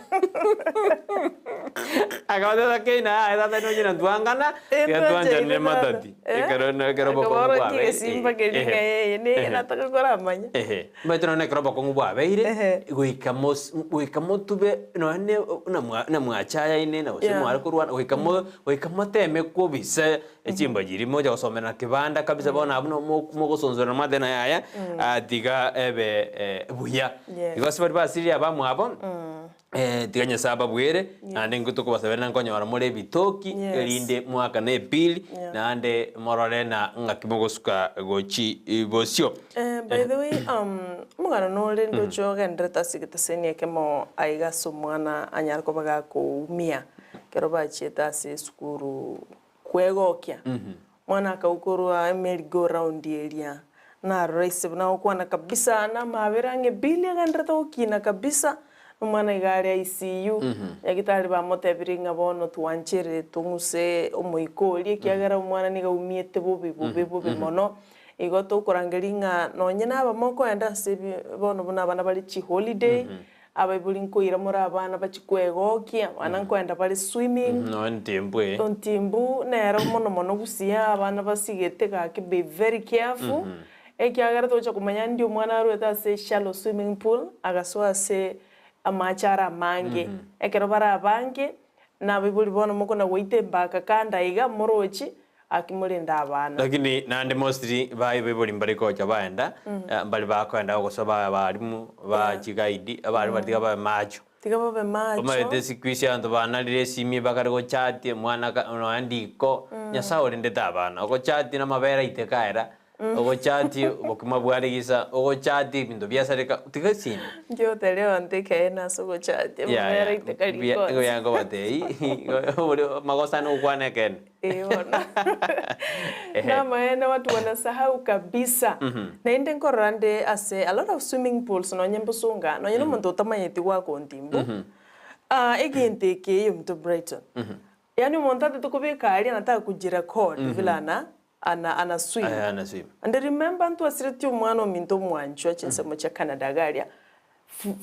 Akabatebia keina yaya tata inwe onye ntwangana, tiga twanchanire matati. Ekero ekero obokong'u Akabaorokia bwabeire egesimba keria ng'a yeye neye nataka koramanya. Ehe, omanyete nonye ekero obokong'u bwabeire, Ehe. goika mos goika motube nonye ne buna mwa buna mwachayaine na gose Yeah. mware korwana, goika mo goika moteme kobisa Echimbwa chiria mocha gosomerana kebanda kabisa bono abwo no mogosonsorana mwateba ng'a yaya tiga ebe buya. Yes. Igo ase baria basiririe abamwabo tiga Nyasae ababwere naende intwe tokobasabera na nkonyora more ebitoki Yes. erinde mwakane epili Yeah. naende morore na ng'aki mogosuka gochi bosio. By the way, omogano nore ndoche ogenderete ase egeteseni ekemo aiga ase omwana anyare koba gakoumia ekero bachiete ase esukuru Kwegokia. Mwana akagwa korwa emerry go round eria, narora ise buna agokwana kabisa namabera ang'e Billy agenderete gokina kabisa, omwana iga are ICU, nyagitari bamotebirie ng'a bono twanchere tong'use omoika oria ekiagera omwana nigo aumiete bobe bobe bobe mono. Igo tokorangeria ng'a nonye nabamo okoenda ase ebi bono buna abana bare chiholiday, Abaibori nkoira more abana bachie kwegokia, abana nkoenda bare swimming. Nonya ntimbu eh. Ontimbu nere mono mono gusii abana basigete gaki be very careful, ekiagera togocha komanya ndi omwana arwete ase shallow swimming pool agasoa ase amache are amange. Ekero bare abange, na abaibori bono mokona goita embaka kando aiga morochi, Aki morende abana. Lakini naende mostly baibori mbari gocha baenda, mbari bakoenda gosaba abalimu ba chigaidi, abalimu baria tiga babe macho. Tiga babe macho. Omanyete siku hizi abanto banarire esimi bakare gochatia omwana ka nonya ndiko, Nyasaye orendete abana, ogochatia na amabere aiteka aera, ogochatia obokima bware gisa, ogochatia ebinto biasareka, tiga esimi. Nkigoteria abanto ekeene ase ogochatia, amabere aiteka Buya, riko igo onsi. yangobatebia magoso ane gokwana ekeene. Ee bono. Namaene watu wanasahau kabisa. Naende nkorora nde ase a lot of swimming pools nonye mbosunga, nonye na omonto otamanyeti goaka ontimbu, egento eke eyominto Brighton. Yaani omonto atete kobeka aria anataka kujirecord vile ana ana ana swim. Aya ana swim. And remember ntwasiretie omwana ominto omwanchwa chinsemo chia Canada iga aria,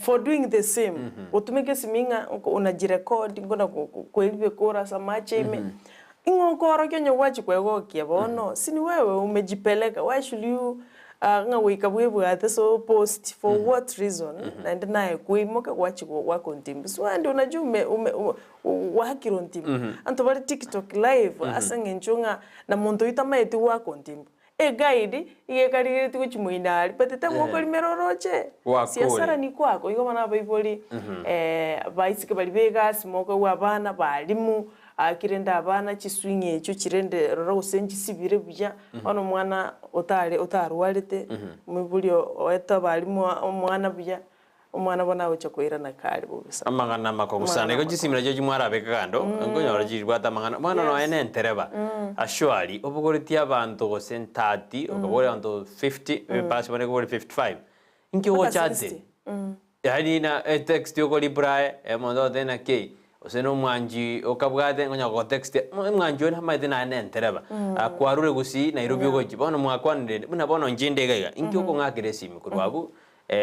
for doing the same, gotumeka esimi ng'a onajirecord nkona koeribeka ore ase amache ime, ing'o okorokia onye gwachia kwegokia bono, si ni wewe umejipeleka, why should you. Ng'a goika bwebwate so post for what reason naende naye kwaimoka gwachia goaka ontimbu so and unajua ume ume gwakire ontimbu anto bare tiktok live ase eng'encho ng'a na monto oyio tamaeti goaka ontimbu eguide iga ekarigeretie gochia moino aria but teba okorimera oroche Gwakore. siasara ni kwako igo bono abaibori baiseke baria ba egasi mokoigwa abana balimu Gaki rende abana chiswing echio chirende rora gose nchisibire buya, bono omwana otare otarwarete, omoibori oete abalimu omwana buya, omwana bono agocha koirana kare bobe sana. Amang'ana amakongu sana. Amang'ana Igo amakongu. chisimi nachio chimwarabeke kando, nkonyora chiribwate amang'ana. Bono nonya na entereba, ashwari, obogoretie abanto gose 30, okaboria abanto 50, basi bono ekobori 55. Inki Mpaka ogochate? 60. Yaani na etext okoreply, omonto ogotebia naki, gose na omwanchi okabwate nkonya gogotext, omwanchi oyo namaete naye na entereba, akwarure gusii Nairobi ogochia, bono mwakwanire rende, buna bono inche inde iga iga, inki okong'akera esimi korwa abwo,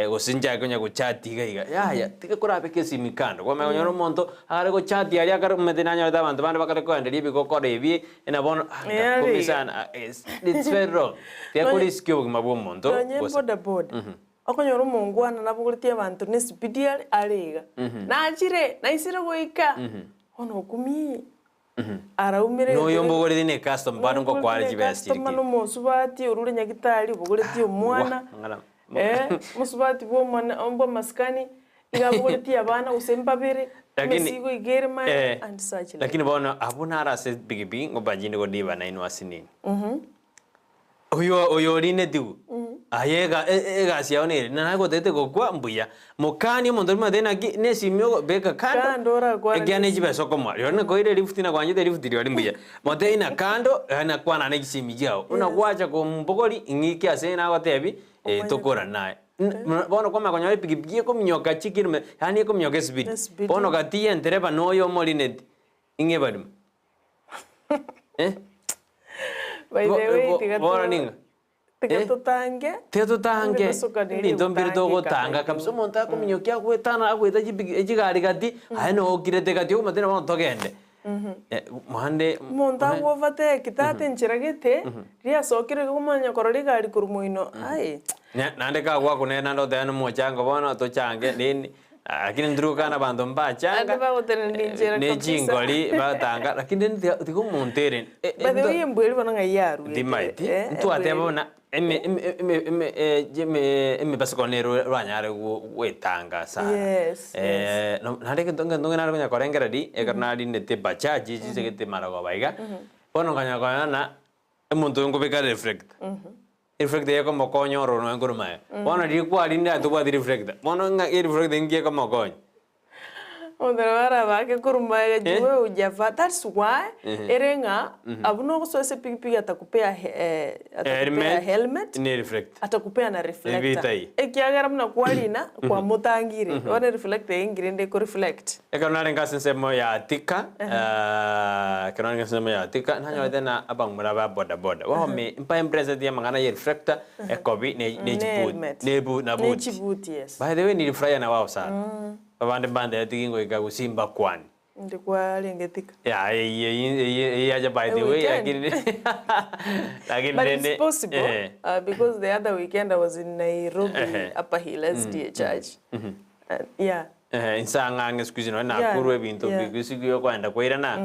gose nchake konya gochati iga iga, yaya tiga korabeke esimi kando, kwamanya konyora omonto agare gochati aria akare omanyete nanyorete abanto bande bakare koenderia ebigokora ebi, buna bono Yaani ngakumia iga. sana, it's very wrong, tiga Nonye korisk obogima bwa omonto nonye bosa. boda boda. Okonyora omongwana nabogoretie abanto ne esipidi are are iga, nachire, naisire goika, bono okumii, araumire Noyo egento mbogoretie ne customer bado noyo ngokware mbogoretie ne chibesa chiri customer ki. na omosubati orure nyagitari obogoretie omwana, Wa, eh, mosubati bwa omone bwa amasikani, iga abogoretie abana gose mbabere, Lakini, emesigo iga ere maya eh, and such like. lakini bono abwo naro ase epikipiki ngoba chinde kodiba nainwe ase nini. Oyo oyorinetigwe, aye ega egasi yao nere, na nagotebete gokwa mbuya, mokanie omonto oria omanyete naki na esimi beka kando, Kando orakwane ekiagera na ne chibesa okomoa, rirorio nakoire elifuti nakwanchete elifuti rirorio mbuya, motebie ng'a kando yaani nakwana ne chisimi chiago, buna gwacha kombogoria ng'ike ase nagotebia Omanyete. tokorana naye. Bono kwamanya konyora epikipiki ekominyoka chikilome yaani ekominyoka esipidi, Esipidi. bono gati ya entereba na oyo omorineti, ing'e barimo? Eh? By the Bo- way, bo- tiga bono to- ning'o? tiga Eh? totange Tiga totange Emebasokano eria ebinto mbire egotangeka togotanga by the kabisa way. omonto akominyokia agoetana agoeta chipiki chigari gati aye nokirete gati okomotebia bono togende Eh, mande Omonto ago overtake tata enchera gete riasokire iga omanya korora egari korwa moino aye. Naende kagwakunete naende otebe nomochango bono tochange nini Lakini nturukana abanto mbachanga Ande bagotenena enchera ne kabisa. chingori batanga lakini rende tiga tiga omonto ere e- By the way embweri bono ng'ai yaruete Timaeti eh, ntwateba embweri. buna eme eme eme eme eh, eme emebasukano nero rwanyare go goetanga sana. Yes, yes. Naende egento ngento nare konya korengereria ekero narinete ebajaji echi chisegete marogoba iga, bono nkanya korora ng'a omonto oyo nkobeka are reflector. Reflector ekomokonya ororo nonya nkorwa maega. Bono riria kwarinde aye tobwati reflector, bono ng'a ereflector inki ekomokonya? Omonto nabo arabake korwa maega Eh? juu wewe hujavaa that's why Ehe. ere ng'a abwo nogosoa ase epikipiki atakupea he eh, atakupea Helmet, helmet ne reflector. atakupea na reflector Ebitai. ekiagera buna kwarina kwamotangire bono ereflector eye ngire ende ekoreflect. Ekero narenge ase ensemo ya Thika, ekero narenge ase ensemo ya Thika, nanyorete na abamura ba bodaboda. Bono mpa empreseti amang'ana ye reflector, ekobi, ne ne Ne chibuti, helmet. ne bu na Ne buti. chibuti, yes. By the way nilifurahia na wao sana. Abande mbandeti gingoika gusii mbakwani. Inde kwarenge Thika. Yeah, eye eye eye yacha by the A way, weekend. lakini lakini But rende it's possible eh, because the other weekend I was in Nairobi, Ehe. Upper Hill SDA Church. And yeah. Eh, inse ang'e ang'e siku hizi nonye Yeah, nakorwa ebinto yeah. bisiku yokoenda koirana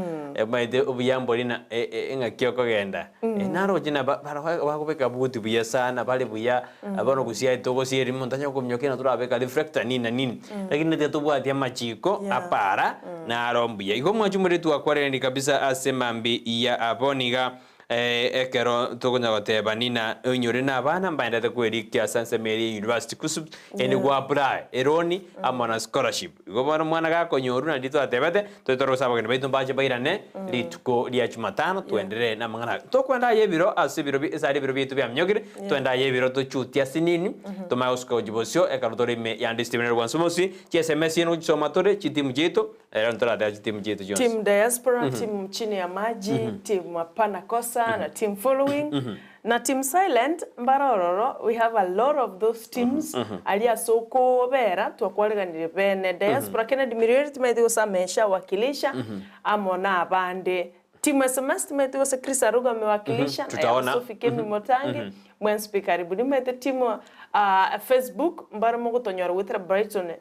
omanyete obuya mbori na e- e- eng'aki okogenda. Naroche na ba- bara bakobeka buti buya sana bare buya bono gose aye togosieri omonto onye okominyoka ng'a torabeka reflector nini na nini lakini tiga tobwati amachiko Yeah. apara naro mbuya. Igo mwanche omoreti wakwarereni kabisa ase mambi ya abwo niga Ekero tokonya goteba nina oinyore na abana mbaendete kwerikia ase ensemo eria ya university KUSSPS ende go apply eroni amo na scholarship. Igo bono omwana gakonyorwa naende twatebete tobe tore abageni baito mbache bairane rituko ria jumatano twenderee na amang'ana aya. Tokwenda aye ebiro ase ebiro bi esare ebiro biaito biaminyokire twende aye ebiro tochutie ase nini tomanye gosuka gochia bosio ekero tore ime ya Ndisteve na Rwanso Mosi chi sms chiaino gochisoma tore chitimu chiaito Ero ntoratebe chitimu chiaito chionsi. Team diaspora, team chini ya maji, team hapana kosa na team following na team silent mbare ororo we have a lot of those teams aria ase okobera twakwariganirie bene diaspora Kennedy Miriori timaeti gose amesha wakilisha amo na abande. Timu SMS timanyete gose Chris Aruga amewakilisha na Tutaona. Sophie Kemi Motangi mwensi pi karibu. Nimanyete timu Facebook mbare mogotonyora goetera Brighton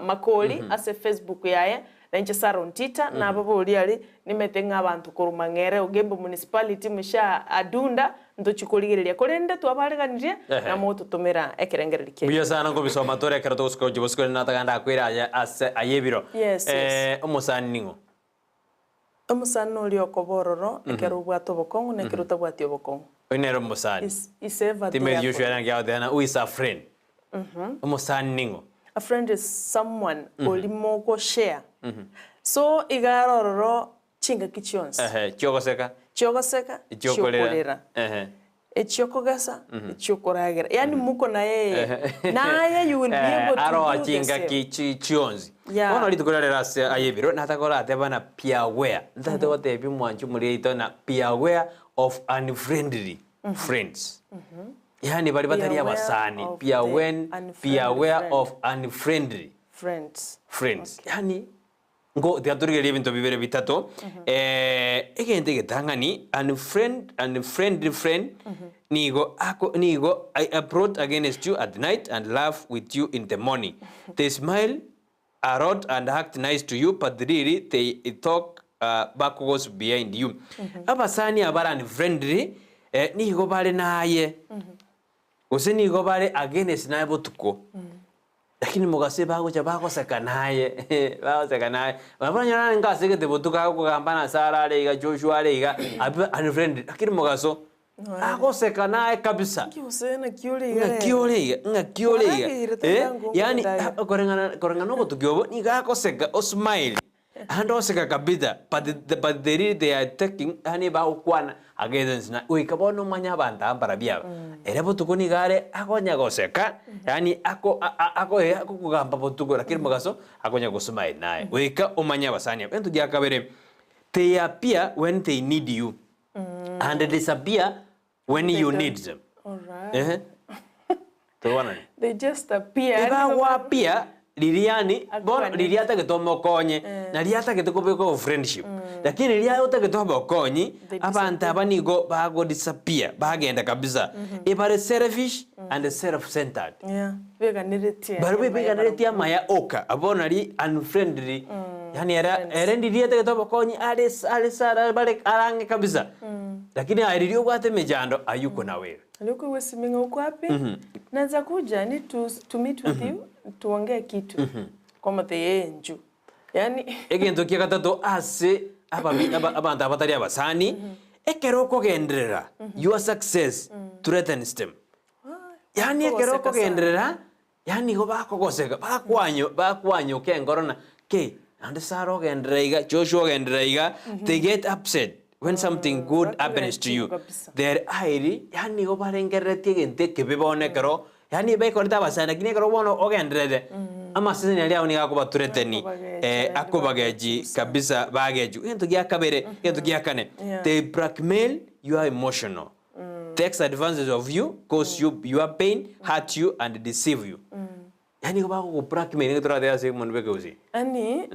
Makori ase Facebook yaye na inche Sarah Ontita nababoria aria nimanyete ng'a abanto korwa Mang'ere Ogembo Municipality Mushaa Adunda ntochie korigereria korende twabareganirie Ehe. na mogototomera ekerengererio kiaino. Mbuya sana nkobisoma tore ekero togosuka gochia bosiko rende nataka ndakwere aye ase aye ebiro. Yes, yes. Omosani ning'o? Omosani noria okoba ororo ekero obwate obokong'u na ekero otabwati obokong'u. Oyo nere omosani. Is is ever Timothy there Joshua for you. naki agoteba ng'a who is a friend? Omosani ning'o? A friend is someone oria mogoshare. So iga are ororo chingaki chionsi. Ehe, chiogoseka, Chiogoseka, chiokorera. chiokorera. Ehe. Echiokogesa, echiokoragera. Yaani muko na yeye. Naye you will be able to Aroa do the same. chingaki chi chionsi. Yeah. Bono rituko riarero ase aye ebiro nataka orateba na be aware. Ntagete gotebia omwanchi omoria oito na be aware of unfriendly friends. Yaani baria Be batari aware abasani. of Be the aware, be unfriendly aware friend. of unfriendly Friends. friends. Yaani Nko tiga torigererie ebinto bibere bitato, egento egetang'ani, unfriend, unfriendly friend nigo ako nigo I plot against you at night and laugh with you in the morning. They smile a lot and act nice to you but really they talk backwards behind you. Abasani aba bare unfriendly nigo bare naye gose nigo bare against naye botuko. Lakini mogaso bagocha bagoseka naye, bagoseka naye. Nabo okonyora narenge ase egete botuko agokogamba na Sarah are iga, Joshua are iga, abwo unfriendly, lakini mogaso agoseka naye kabisa. Naki gose naki ore iga Ng'aki rero? ore iga, ng'aki ore iga. Kwarageire Eh, tari yaani ndagera. koreng'ana koreng'ana na obotuki obo, nigo agoseka osmile. Naende oseka kabisa, but the but the really they are taking yaani bagokwana against na goika bono omanye abanto aba mbarabwo aba. Ere botuko nigo are akonya goseka, yaani ako a- a- ako eh akokogamba botuko lakini mogaso akonya gosmile naye. Goika omanye abasani aba. Egento gia kabere, they appear when they need you and disappear when you need them. Alright. Ehe. Tobwanani? They just appear. Ebagwapia riria yani bono Akwane. riria atagete omokonye na riria atagete kobeka ofriendship lakini riria otagete obokonyi They abanto aba nigo bago disappear bagenda kabisa ebare selfish and self centered Yeah. Beganeretie. Barabwo ebeganeretie amaya oka abwo nari unfriendly yani ere ere ndiria etagete obokonyi are are sara bare are ang'e kabisa lakini aye riria obwate emechando aywo uko na wewe. Aria okoigwa esimi ng'a okwo api, naeza kuja I need to to meet with you tuongee kitu kwamotebia ee inchuo yaani. Egento kia gatato ase ababi aba abanto aba batari abasani, ekero okogenderera your success threatens them. Yaani ekero Bakogoseka sana. okogenderera, yaani igo bakogoseka, bakwanyo bakwanyoka enkoro na ki, naende Sarah ogenderera iga, Joshua ogenderera iga, they get upset when something good happens to you. Bakogechigwa kabisa. They are highly, yaani igo barengereretie egento ekebe bono ekero, yaani bekorete abasani lakini ekero bono ogendererete, amaseseni aria ao nigo akobathreaten, Akobagechi naende akobagechi bagechi sana. kabisa bagechwa. Egento gia kabere, egento gia kane, Yeah. they blackmail your emotional. Takes advantage of you, cause you your pain, hurt you and deceive you. Yaani igo bagogo blackmail nigo toratebe ase omonto bweka gose. Yaani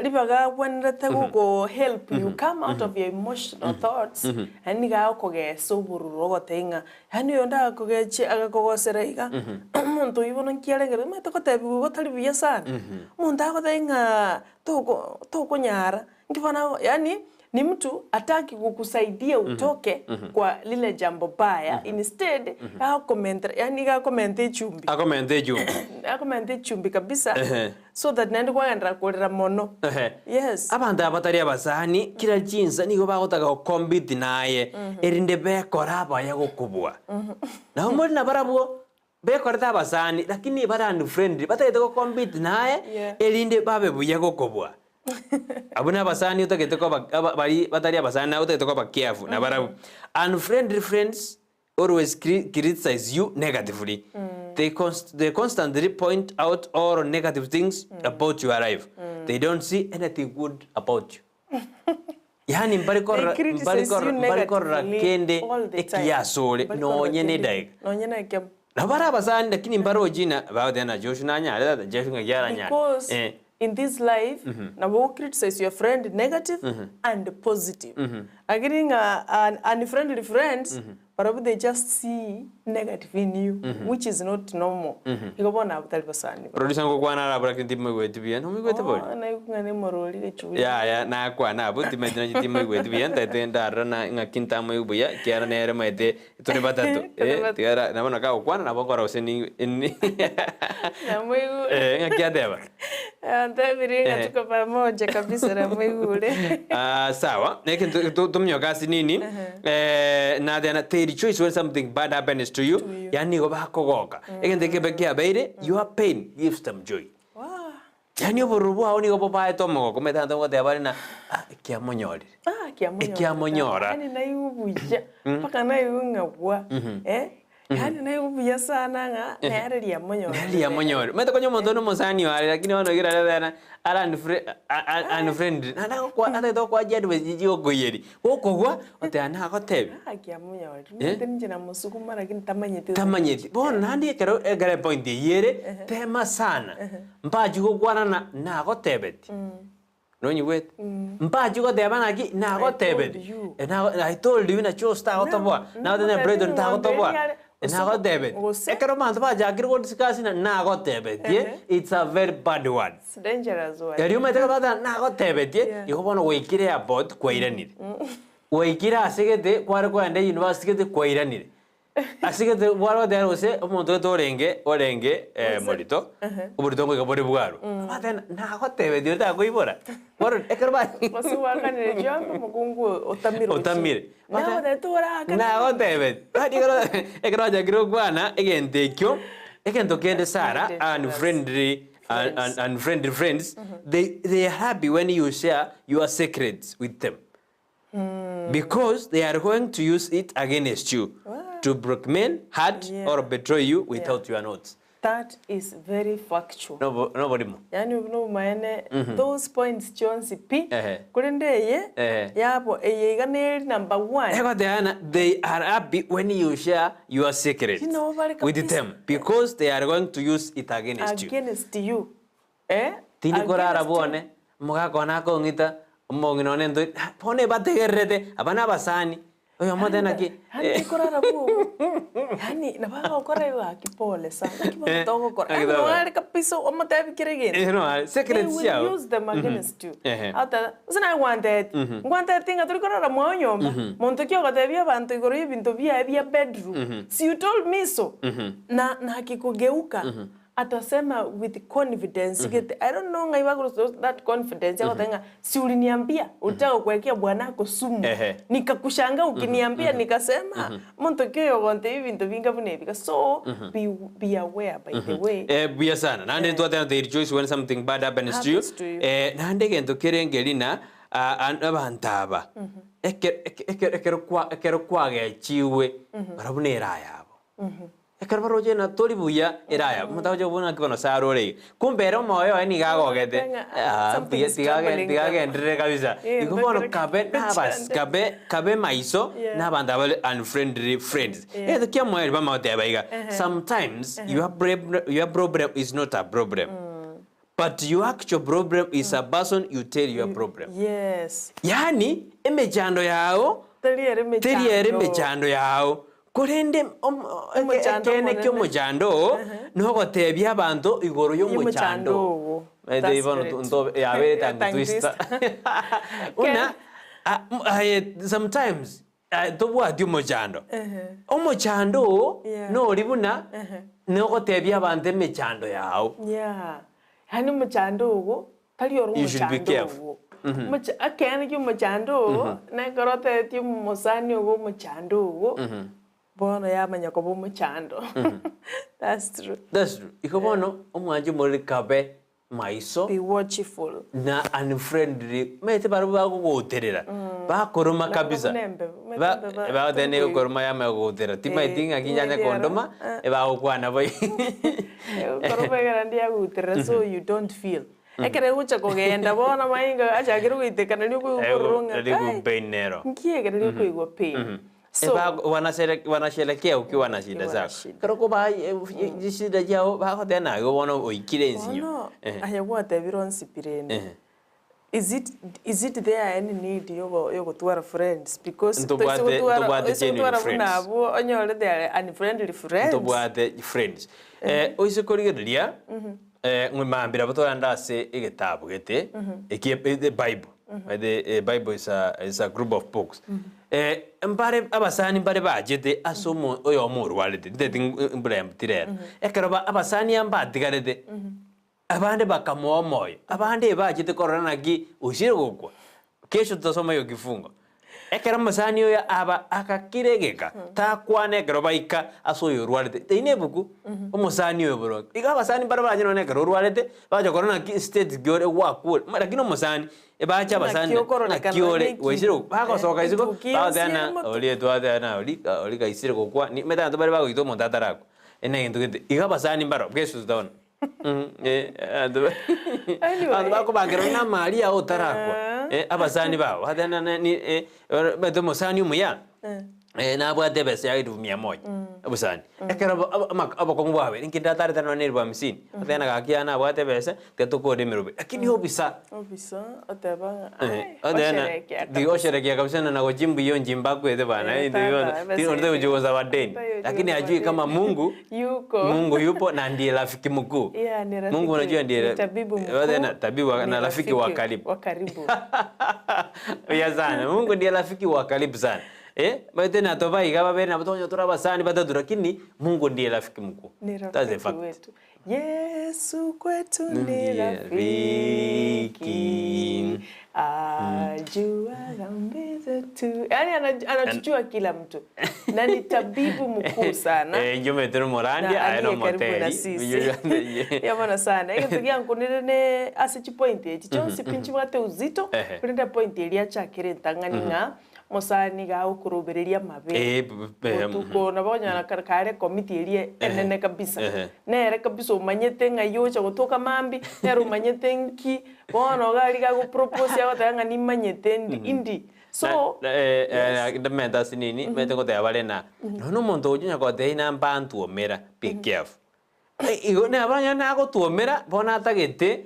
ribaga agwenerete gogo help you come out of your emotional thoughts, yaani nigo agokogesa obororo ogotebia ng'a yaani oyonde agakogechia agakogosera iga, omonto oyio bono nki arengereri omanyete gotebiwa igo tari buya sana. Omonto agotebia ng'a toko tokonyara, Nki bono yaani ni mtu hataki kukusaidia utoke kwa lile jambo baya instead agokomentera yaani iga akomenta echumbi. Akomenta echumbi. Akomenta echumbi kabisa Ehe. so that naende kwagenderera korera mono. Ehe. Yes. Abanto aba batari abasani, kera chinsa nigo bagotaka gocompete naye, erinde bekore abaya gokobua. Nabo more nabarabwo, Bekorete abasani, lakini bare unfriendly, batagete gocompete naye, Yeah. erinde babe buya gokobua. Abwo nabasani otagete koba aba baria batari abasani naye otagete koba careful nabarabwo. Unfriendly friends always cri criticize you negatively. They const they constantly point out all negative things about your life. They don't see anything good about you. Yaani mbare They korora mbare criticize korora you mbare korora negatively kende all the time. ekiya asore Mbare korora nonye na kende edaika. nonye na ekemo. Nabo bare abasani lakini mbarochi ng'a bagoteba ng'a Joshua nanyare tata, Joshua ng'aki aranyare. Because Eh. In this life, nabo o criticize your friend negative and positive. Lakini ng'a an unfriendly friends, barabwo they just see negative in you, which is not normal. Igo bono abwo tari basani baye. Producer ngokwana arabwo lakini timoigweti buya, nomoigwete bori? Oh, naigwa ng'a nemorori gechuria. Yaya nakwana abwo timanyeti nonye timoigweti buya ntaete ndarora na ng'aki ntamoigwe buya ekiagera nere maete tore batato Tore eh batato. tiga ra nabo nakagokwana nabo nkora gose ni ni Namoigure. eh ng'aki ateba? Antebirie ng'a Ehe. tuko pamoja kabisa namoigure. Ah, sawa egento to- tominyoke ase nini eh, nathena they rejoice when something bad happens to you To you. yaani nigo bakogoka egento ekebe kiabeire your pain gives them joy Wah. Yaani obororo bwao nigo bobaete omogoko, omanyete abanto ngoteba bare ng'a ah ekiamonyorire. Ah, kiamonyora. Ekiamonyora. Yaani naigwe buya, mpaka naigwe ng'a bwa, eh, yaani naigwe buya sana ng'a nere riamonyorire. Nere riamonyorire. Omanyete konya omonto onde omosani oare lakini bono ekero arebe are unfrie unfriendly naende agokwa atagete gokoa chiadvice chiokoiyeria, gokogwa oteba nagotebia. Ah, kiamonyorire. Eh? Omanyete ninche namosuguma lakini tamanyeti. Tamanyeti. Bono naende ekero ekero epoint eyio ere, tema sana. Mbachie gokwana na nagotebeti. Nonyigwete? Mbachie goteba naki nagotebeti. I told you. Eh, nago I told you naki ose tagotoboa. Nagotebia Brighton tagotoboa. Eh, nagotebeti. Gose. Ekero abanto bachakire godiscuss ng'a nagotebetie, Ehe. it's a very bad word. It's dangerous word. Erio omanyete ekero bagoteba nagotebetie, Yeah. igo bono gwaikire airport kwairanire. Gwaikire ase gete, kware kogenda university gete kwairanire. Ase gete kware goteba gose omonto gete orenge orenge morito, oborito ngoika bore bwarwa. Abateba nagotebetie ore takoibora, bono ekero ba Gose gwakanire chiombe omokungu otamire gochia. Otamire. Nagotebeti orakane. Nagotebeti. Yaani ekero ekero bachakire gokwana egento ekio, egento kende Sarah, unfriendly Friends. unfriendly friends, they they are happy when you share your secrets with them. Because they are going to use it against you to blackmail, hurt Yeah. or betray you without your notes. That is very factual. Nobo noborimo. Yaani obwo nobomaene those points chionsi pi, Ehe. korende eye Ehe. yabo eye iga neri number one. Egoteana they are happy when you share your secrets You know, bari with kabisa. them because they are going to use it against you. Against you. Eh? Tindi korara Against you. bwone, omogaka one akong'ita, omong'ina one ntoi, bono ebategererete, aba na abasani, oyomo otebe naki Yaani tikorara bwogo. Yaani nabo agokora igo gaki pole sana. Naki bono Eh, togokora. naki Yaani togokora. nore kabisa omotebi kera egento. Eh, no, They secrets will chiao. use them against you. Ehe. Agoteba, gose naye ngwantetie, ngwantetie ng'a tori korara mwao nyomba, monto ki ogotebia abanto igoro y'ebinto biaye bia bedroom, si you told me so. Na na akikogeuka, Atasema with confidence gete I don't know ng'ai bakorusia that confidence ya goteba ng'a si uliniambia ulitaka kuwekea bwanako sumu Ehe. nikakushanga ukiniambia nikasema monto ki oyo ogontebia ebinto binga buna ebi iga so be be aware by the way. Eh, buya sana. Naende ntwateba they rejoice when something bad happens to you. Happens to you. Eh, naende egento kere nkeri na ah, an- abanto aba ekero ekero ekero kwa ekero kwagechiwe barabwo nere ayabo. Ekero baroche ng'a tori buya, ere aya, omonto agocha kobua ng'aki bono Sara ore iga. Kumbe ere omoyo oye nigo agogete, ah, Something mbuya is tiga troubling tiga them. agenderere kabisa. Yeah, Igo bono bakere kabe nabas chande. kabe kabe maiso Yeah. na abanto abare unfriendly friends. Yeah. Egento kia omoerio bamagoteba iga, sometimes your prob your problem is not a problem, but your actual problem is a person you tell your problem. Yes. Yaani emechando yao Teri ere teri ere mechando. emechando yao, korende Omochando ekeene omonene. ki'omochando oo nogotebia abanto igoro Y'omochando y'omochando ogo. Maete That's bono great. nto yabeire tongue Tongue twister. twister. Buna aye sometimes tobwati omochando. Omochando oo Yeah. nori buna nogotebia abanto emechando yao. Yeah. Yaani omochando ogo Tari ore You should be omochando careful. ogo. Omocha ekeene kia omochando ogo, na ekero otebetie omosani ogo omochando ogo, bono yamanya koba omochando. That's true. That's true. Igo bono omwanchi omoriri kabe maiso Be watchful. na unfriendly omanyete barabwo bagogoterera bakoroma Nabo kabisa buna embeba, omanyete Ba- embeba bagoteba nigo tokoigwa. ekoroma yamanya kogotera timaeti ng'aki nyanya timaeti ero. kondoma ebagokwana bo Egokoroma ekero naende yagoterera so you don't feel. Ekero egocha kogenda bono mainga achakire goiteka nario okoigwa ororo ng'a Nari kai, pain nero. nki eke nario okoigwa pain. So, Eba- wanashere- wanasherekea ukiwa na shida Ukiwa na zako shida. ekero okobaa chishida chiago bagoteba naye bono oikire ensinyo. Bono Ehe. aye gwatebire onsi pi rende. Ehe. Is it, is it there any need yogo yogotwara friends because Ntobwate- toise gotwara ntobwate oise genuine gotwara friends. buna abwo onyore they are unfriendly friends. Ntobwate friends. Eh, oise korigereria eh, ng'we mambia nabo togende ase egetabu gete eki the bible. The bible is a, is a group of books. Eh, mbare abasani mbare bachete ase omo oyomo orwarete nteti mbura tirero. Ekero ba abasani aba mbatigarete Abande bakamoa omoyo, abande ebachete korora naki oisire gokwa. Kesho tutasoma hiyo kifungo. Ekero omosani oyo aba agakira egeka, takwana ekero baika ase oyo orwarete. Teina ebuku, omosani oyo boronge. Igo abasani mbare barachie nonye ekero orwarete, bacha korora naki state ki ore gwakure. Lakini omosani, ebache abasani Naki okororekana naki ore neki. oisire gokwa. Bagosoka isiko, Etuki bagoteba yonsi ng'a ere moto. oria twateba ng'a oria oria kaisire gokwa, omanyete abanto bare bagoita omonto atarakwa. Ere negento gete. Igo abasani mbaro, kesho tutaona. Anyway. Abanto bakobangerwa ng'a amari ao otarakwa. Eh. Abasani bao, bateba na- na- ni omanyete omosani omuya, nabwate ebesa ya elfu mia moja, obosani. Ekero abo- abo- amaka obokong'u bwabeire, inki ndatarete nonye na elfu hamsini, otebe ng'a gaki yane nabwate ebesa, tiga tokore emerobe. Lakini obisa. Obisa, oteba ng'a ai, Otebe ng'a osherekea tiga kabisa. osherekea kabisa na nagochia mbuya onchimbakwete bana, Eh, eh, tiga tata, ebesa tiga onde eye. gochia gosaba deni. Tayo Lakini gochia ajui gosaba kama deni. Mungu Yuko. Mungu yupo na ndiye rafiki mkuu. Yeah, ni Mungu unajua rafiki, ndiye ni tabibu eh, mkuu, tabibu ni na rafiki wa karibu. wa karibu. Buya sana. Mungu ndiye rafiki wa karibu sana. Eh, maete na toba iga babe na botonyo tora basani batatu lakini Mungu ndiye rafiki mkuu. Ni That's a rafiki fact. wetu. Yesu kwetu ni Ndiye rafiki. rafiki. Ajua dhambi zetu. Yaani anatujua kila mtu. Na ni tabibu mkuu sana. Eh, inche omanyete nomorandia Na aye aliye karibu na nomoteri. sisi. Yabona sana. Egento giankunire ne ase chipoint echi chionsi pi nchibwate uzito Ehe. korende point eria achakire entang'ani ng'a mosani iga agokorobereria amabe. Eh, b- b- Botuko nabo okonyora kare kare ekomiti eria enene kabisa. Ehe. Nere kabisa omanyete ng'ai ocha gotoka mambia, nere omanyete nki, bono iga aria gagopropose agoteba ng'a nimanyete ndi indi. So, yes. Ndamenta ase nini, omanyete ngoteba bare na, nonya na omonto ocha onya gotebia ng'a mbantuomera, be careful. Igo nabo onye nagotwomera, bono atagete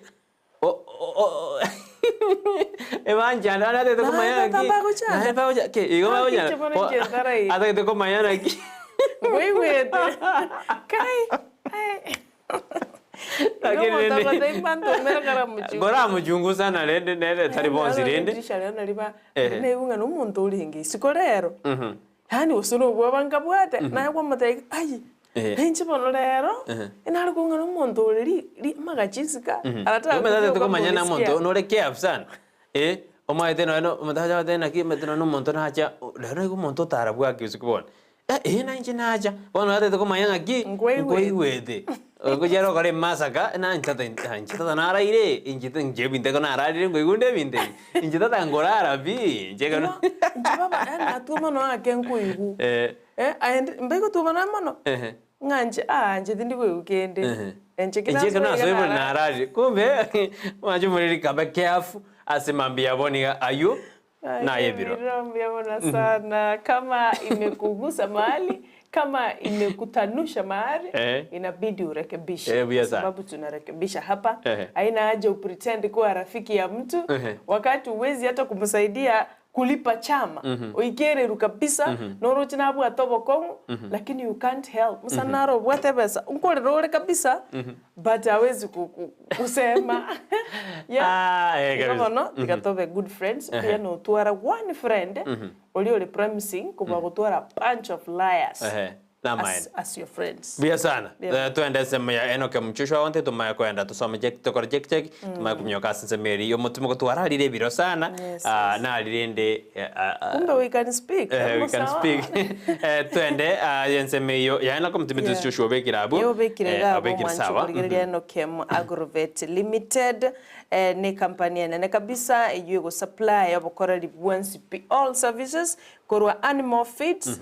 ebanchande naende atagete komanya Naende naki, mbagochanda. naende mbagocha ki, igo Naki bagochanda, inche bono inche ntarai. atagete komanya naki. Nkoigwete. Kai, ai. Lakini Igo omonto rende- agotebia mbantomere karamochungusa. Koramochungusa rende nere tari bonsi rende. Dirisha riao nari ba Ehe. naigwe ng'a nomonto orenge isiko rero. Yaani gose nobwoba nkabwate, naye kwamotebia aye, Ehe. nainche bono rero, Ehe. nare kong'a nomonto ore ri ri amagachi isika, arataka Omanyete komanya na komorisikia. omonto nore careful sana, eh, omanyete nonya na omonto acha agoteba naki omanyete nonya na omonto nacha rero iga omonto otarabwaki usiku bono, eh eh nainche nacha, bono natagete komanya ng'aki, Nkwaigwete. nkwaigwete, ngochia ere okore emasaka, nanche tata inche tata naraire, inche ta inche ebinto ekero nararire nkoigwa nde ebinto ebi, inche tata nkorara pi, inche ekero Igo, inche baba, yaani natwo mono ake nkoigwa. Eh. Eh, aye mbaigotwa mono mono, Ehe. ng'a inche aa inche tindi koigwa kende. Ehe. Inche Inche ekero nasoire nasoire nararire. nararire, kumbe mwanche omoreri kabe careful ase mambia bono iga aywo naye ebiro. Mbuya mono sana kama imekugusa mahali kama imekutanusha mahali Eh. inabidi urekebishe Eh, buya kwa sana. sababu tunarekebisha hapa Eh. haina haja upretend kuwa rafiki ya mtu Eh. wakati huwezi hata kumsaidia kulipa chama oikereru kabisa noroche nabwate obokong'u lakini you can't help musa naro obwate ebesa nkorera ore kabisa but hawezi ku- ku- kusema yeah. Ah, eh, Igo kabisa. bono tiga tobe good friends buya notwara one friend oria ore promising kobua gotwara bunch of liars Ehe, namaene. as, as your friends. Buya sana. Buya. Eh, twende ensemo ya Enock Mchushwa onte tumanye koenda tusome check tokore check check tumanye kominyoka ase ensemo eri y'omotimo gotwararire ebiro sana Yes, ah, narire ende eh, ah, ah, Kumbe we can speak. eh, we can Sawa. speak Eh, twende ah, ensemo eyo ya Enock Mutimi Yeah. Joshua obekire abwo Yobekire Eh, iga abwo obekire mwancho sawa korigereria Enokem Agrovet Limited eh, ne company enene kabisa eywo ego supply obokoreri bwensi pi all services korwa animal feeds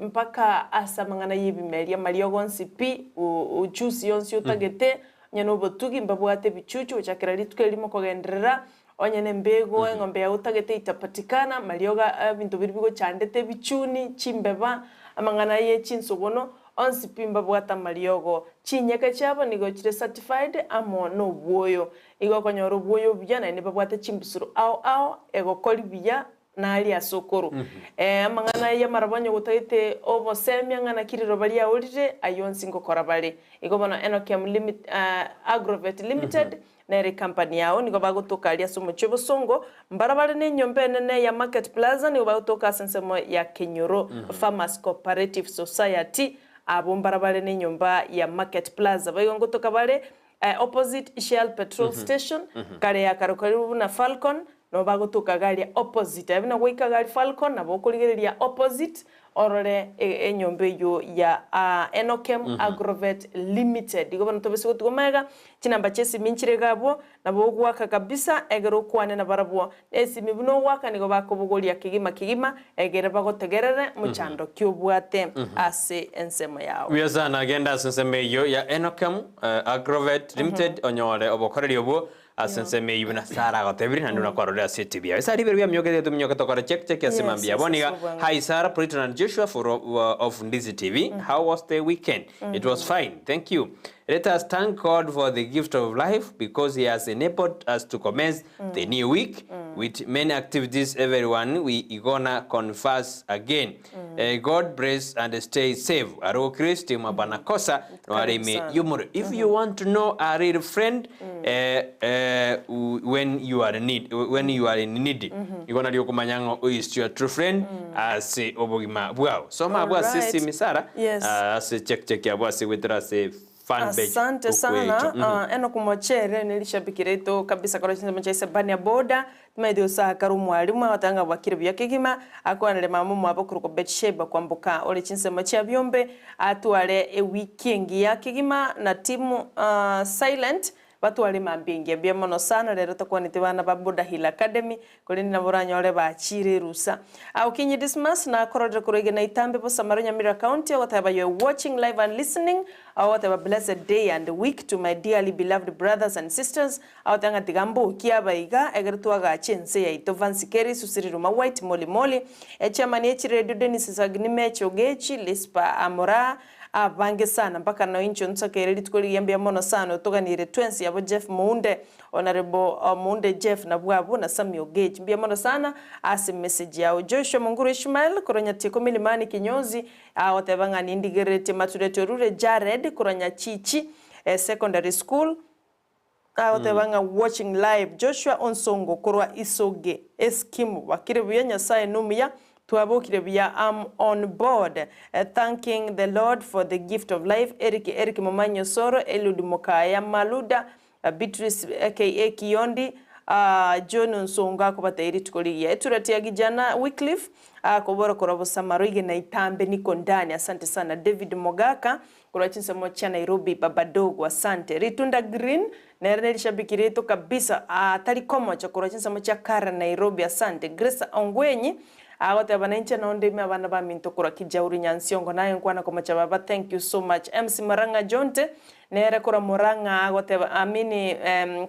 mpaka ase amang'ana y'ebimeria amariogo onsi pi, ojuice yonsi otagete, onye na obotugi mbabwate ebichuchu gochakera rituko erimo kogenderera. Onye nembego, eng'ombe yao otagete itapatikana, mariogo ebinto biria bigochandete ebichuni, chimbeba, amang'ana ye chinsogono, onsi pi mbabwate amariogo. Chinyeke chiabo nigo chire certified amo nobwoyo. Igo okonyora obwoyo obuya naende babwate chimbusuro ao ao, egokori buya naria ase okorwa. Amang'ana ayio amaraba onye gotagete obosemia ng'a naki riroba riaorire, ayio onsi ngokora bare. Igo bono Enokem Limi Agrovet Limited nere ecompany yao, nigo bagotoka aria ase omochie o Bosongo, mbarabare na enyomba enene ya Market Plaza, nigo bagotoka ase ensemo ya Kenyoro Farmers Cooperative Society, abwo mbarabare na enyomba ya Market Plaza. Boigo ngotoka bare opposite Shell petrol station, kare yakarokirwe buna Falcon, Nabo bagotoka iga aria opposite, aye buna gwaika iga aria Falcon, nabo okorigereria opposite orore enyomba eywo ya Enokem Agrovet Limited. Igo bono tobese gotigwa magega, chinamba chia esimi nchire iga abwo, nabo ogoaka kabisa egere okwane nabarabwo. Na esimi buna ogoaka nigo bakobogoria kegima kegima egere bagotegerere mochando ki obwate ase ensemo yao. Buya sana, genda ase ensemo eyio ya Enokem Agrovet Limited onyore obokoreri obwo Ase ensemo eyio buna Sara agotebirie, naende buna kwarorire ase etibi yaye. Sara ribero biaminyokete tominyoke tokore check check ase Yes, mambia yes, bono iga. ase obwango. Hi Sarah, Briton and Joshua for of Ndizi TV. How was the weekend? It was fine. Thank you. Let us thank God for the gift of life because he has enabled us to commence the new week with many activities everyone we gonna converse again. Eh, God bless and stay safe. Aro Kristi mabanakosa Karibu noareme sana. yomoro. If you want to know a real friend eh, eh, when you are in need, when you are in need. Igo nari okomanya ng'a who is your true friend ase obogima bwao. Soma abwo ase Alright. esimi Sarah, Yes. ah, ase check check abwo ase goetera ase fan page Asante sana okwecho. uh, Enock Mochere nerishabiki raitu kabisa korwa chinsemo chia Isebania boda Timaeti gose akare omwalimu agoteba ng'a bwakire buya kegima, akwanere mama omwabo okorokwa Betisheba kwamboka ore chinsemo chia biombe, atware ewiki engiya kegima na team silent batware mambia engiya. Mbuya mono sana rero tokwaneti bana ba Boda Hill Academy korende nabo oranyore bachire erusa. Agokinyi Dismas nakororire korwa igena itambe Bosamaro Nyamira County ogoteba you are watching live and listening ogoteba blessed day and week to my dearly beloved brothers and sisters Agoteba ng'a tiga mbokie abaiga, ekero twagacha ense yaito Vance Kerry, Susiri Ruma White, Molly Molly, echairman ye chiredio Dennis Sagini Meche Ogechi, Lispa Amoraa, abange sana mpaka nao inche onsokeire rituko rigiya mbuya mono sana otoganiire twensi abo Jeff Mounde, Honourable Mounde Jeff nabwo abwo na Sammy Ogechi mbuya mono sana ase message yao. Joshua Munguru Ishmael korwa Nyatieko Milimani Kinyozi agoteba ng'a nindigereretie Matureti Orure Jared korwa Nyachichi Secondary School, Agoteba ng'a watching live Joshua Onsongo korwa Isoge Eskimu bakire buya Nyasaye nomuya twabokire buya am on board thanking the Lord for the gift of life Eric Eric Momanyi Osoro Eliud Mokaya Maluda Beatrice aka Kiyondi John Onsongo akobatebia rituko rigiya Etureti ya Gijana Wycliffe akobora korwa Bosamaro Igena Itambe niko ndani asante sana David Mogaka Korwa chinsemo chia Nairobi baba dogo asante. Ritunda green nere nerishabiki riaito kabisa aah tari komocha korwa chinsemo chia Karen Nairobi asante. Grace Ongwenyi agoteba nainche nao ndime abana baminto korwa Kijauri Nyansiongo naye nkwana komocha baba thank you so much. MC Murang'a Jonte nere korwa Murang'a agoteba amini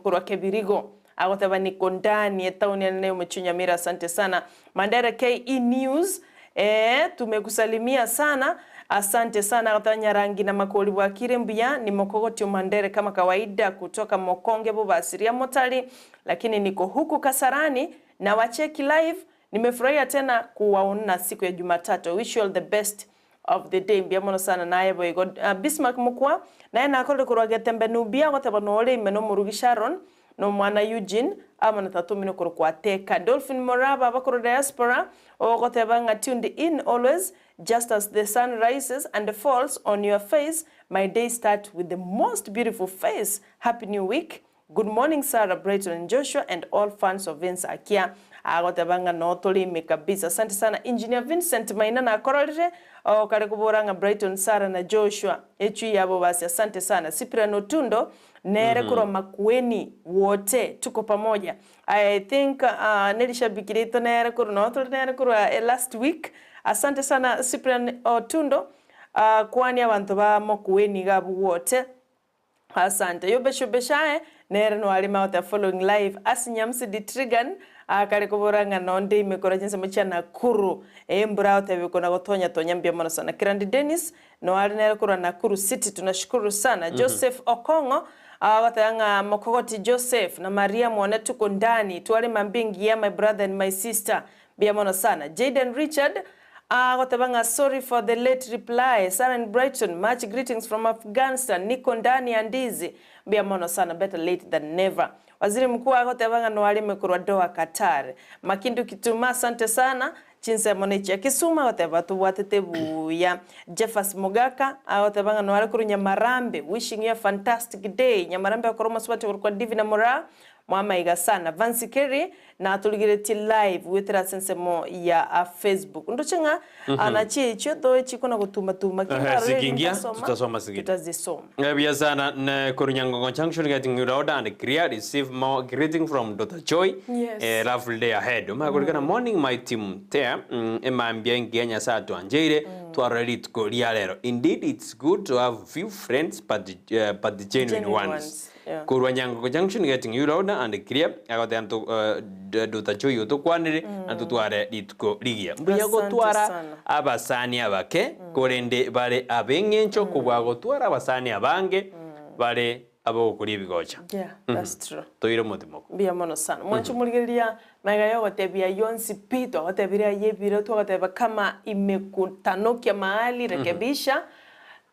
korwa Kebirigo agoteba niko ndani etaoni ene yomochie Nyamira asante sana. Mandera KE News Eeh tumekusalimia sana asante sana agoteba Nyarangi na Makori bwakire mbuya ni Mokogoti Omandere kama kawaida kutoka Mokonge Bobasiria Motari lakini niko huku Kasarani na wacheki live nimefurahia tena kuwaona siku ya Jumatatu wish you all the best of the day mbuya mono sana naye boigo Bismarck Mokwa naye nakorire korwa Getembe Nubia agoteba nore ime nomorugi Sharon Nomwana Eugene amo na tata omino korokwa Teka. Dolphin Moraa baba korwa diaspora ogoteba ng'a tuned in always just as the sun rises and falls on your face my day start with the most beautiful face happy new week good morning Sarah Brighton and Joshua and all fans of Vince Akia agoteba ng'a noo tore ime kabisa asante sana Engineer Vincent Maina nakororire okare kobora ng'a Brighton Sarah na Joshua echui yabo basi asante sana Cyprian Otundo Nere korwa Makueni wote tuko pamoja I think uh, nerishabiki riaito nere korwa noo tore nere korwa eh, last week asante sana Cyprian Otundo uh, kwani abanto ba Makueni iga abwo wote asante Yobesha Beshae Nere noarime out following live ase Nyamsi Ditrigan akare kobora ng'a nonde ime korwa chinsemo chia Nakuru. Embura otebigwe kona gotonya tonya mbuya mono sana. Kirandi Dennis noare nere korwa Nakuru City tunashukuru sana. Joseph Okong'o agoteba ng'a Mokogoti Joseph na Maria mwone tuko ndani twarema mbi ngiya my brother and my sister mbuya mono sana. Jayden Richard agoteba ng'a sorry for the late reply Sarah in Brighton much greetings from Afghanistan niko ndani ya ndizi mbuya mono sana better late than never. Waziri Mkuu agoteba ng'a noareme korwa Doha Qatar. Makindu Kituma asante sana chinsemo ne chia Kisumu agoteba tobwatete buya. Jeffas Mogaka agoteba ng'a noare korwa Nyamarambe wishing you a fantastic day. Nyamarambe akora omosubati korwa kwa Divina Moraa mwamaiga sana. Vansi Kerry natorigeretie live goetera ase ensemo ya Facebook. Ndoche ng'a nachi echio thoe chikona gotuma tuma Ehe, zikiingia, ntasoma, tutasoma zingine. tutazisoma. Buya sana ne korwa Nyangongo Junction getting you loud and clear receive more greeting from Dr. Joy. Yes. Lovely day ahead. Omakorikana morning my team there emambia engiya Nyasaye atwancheire twarore rituko ria rero. Indeed it's good to have few friends but the genuine Genuine ones. ones, yeah. Korwa Nyangongo Junction getting you loud and clear agoteba Dr. Joy otokwanere na totware rituko rigiya. Mbuya Asante gotwara sana. abasani abake korende bare abeng'encho kobua gotwara abasani abange bare abogokora ebigocha. Yeah, that's true. Toire omotimoko. Mbuya mono sana. Mwancho morigereria maiga yogotebia yonsi pi twagotebire aye ebiro twagoteba kama imekutanokia mahali rekebisha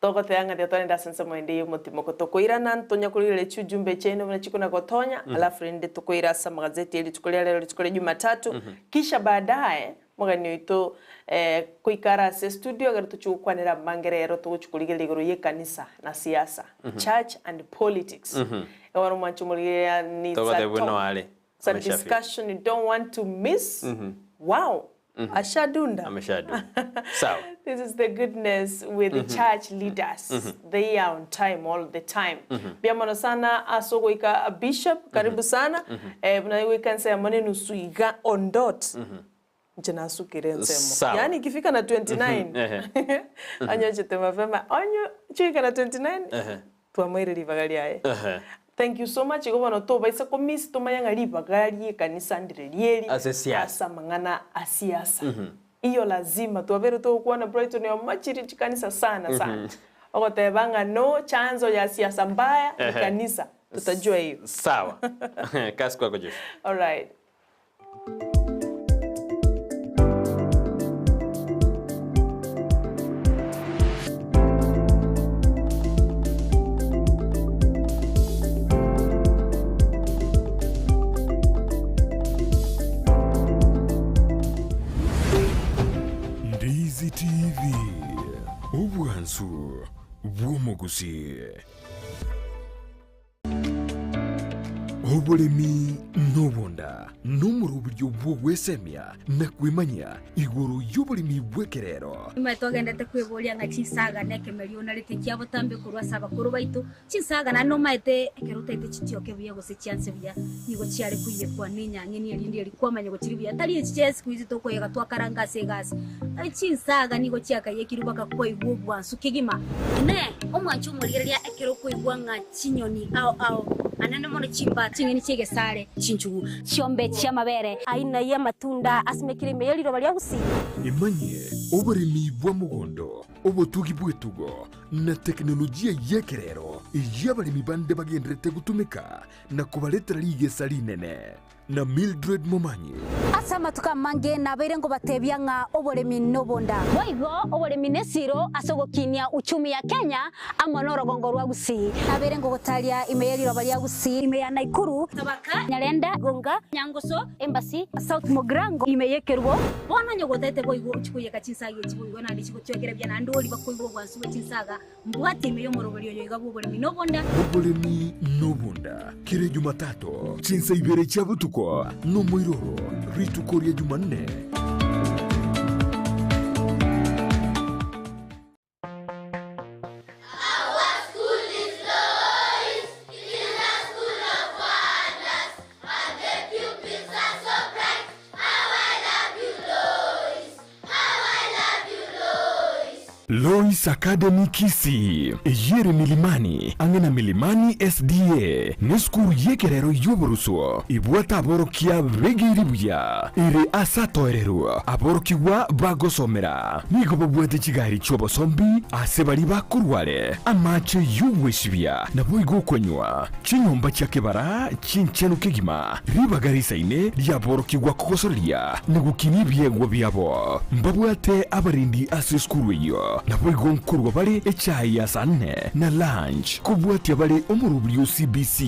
togoteba ng'a twarenda ase ensemo ende ya omotimoko tokoirana ntonya korigereria chiujumbe chiaino buna chikona gotonya alafu rende tokoira ase amagazeti ya rituko ria rero rituko ria Jumatatu kisha baadaye mogeni oito koikara ase studio ekero tochigokwanera amangere ero togochikorigereria igoro ya ekanisa na siasa church and politics. Ewaro mwancho morigereria ni it's a Togotebwa talk. noare. It's a Ameshafika. discussion you don't want to miss. Wow. Ashadunda. Ameshadunda. Sawa. This is the goodness with the church leaders. They are on time all the time. Bia mono sana asogoika bishop karibu sana. Mnaiweka nsemo nenu suiga on dot. Nje nasukire nsemo. Sawa. Yaani ikifika na 29. Anyo chete mapema. Onyo chika na 29. Tuamwire livagali aye. Thank you so much gobono tobaisa komisi tomayanga livagali ekanisa ndire rieri Ase siasa. asa mang'ana a siasa. Iyo lazima twabere tokuona Brighton ya machiri chikanisa sana sana. Ogoteba ng'a no chanzo ya siasa mbaya ni kanisa. Tutajua hiyo. Sawa. Kasi kwako Joshua. All right. Ndizi TV obwansu bw'omugusi obulimi n'obunda n'omurubiryo bw'ogwesemia na kwimanya iguru y'obulimi bw'ekerero Nyuma twagendete kwiburia ng'a chinsaga na ekemerio narete kia botambe korwa ase abakoro baito chinsaga na nomaete ekero otaete chitioke buya gose chianse buya nigo chiare koiyekwa na enyang'eni erinde eri kwamanya gochiri buya tari echi chia esiku izi tokoyega twakaranga ase egasi chinsaga nigo chiakayekirwe baka kwaigwa obwansu kegima ne omwancho omorigereria ekero okoigwa ng'a chinyoni ao ao anene mono chimba ching'eni chia egesare chinchugu chiombe chia mabere aina ya matunda asimekire ime ya riroba ria gusii imanye obulimi bwa mugondo obotugi bw'etugo na teknolojia y'ekerero y'abalimi bande bagenderete gutumika na kubaretera rigesa rinene na Mildred Momanyi. Ase amatuko amange nabeire ngobatebia ng'a oboremi nobonda boigo oboremi nesiro ase ogokinia uchumi ya Kenya amo na orogongo rwa Gusii nabeire ngogotaria ime ya riroba ria Gusii ime ya Nakuru Tabaka Nyarenda Gonga Nyangoso Embassy South Mogrango ime yekerwo bono nyogotete boigo chikoyeka chinsaga echi boigo nandi chigochwekera bia nandi ori bakoigwa obwansu bwa chinsaga mbwate ime y'omorobori oyo iga bwa oboremi nobonda. Oboremi nobonda kere Jumatatu chinsa ibere chia botuko nomoiroro rituko ria Jumanne. Lois Academy Kisii, eyio ere Milimani, ang'e na Milimani SDA, nesukuru y'ekerero y'oborusuo, ebwate aborokia begeiri buya, ere ase atoererwe aborokigwa bagosomera. Nigo babwate chigari chi'obosombi ase baria bakorware, amache y'ogwesibia, naboigo okonywa, chinyomba chia kebara chinchenu kegima, ribaga risaine riaborokigwa kogosoreria na gokinia ebiegwa biabo. Mbabwate abarendi ase esukuru eyio, naboigo nkorua bare echae ya saa nne na lunch, kobwatia bare omorobiri o CBC.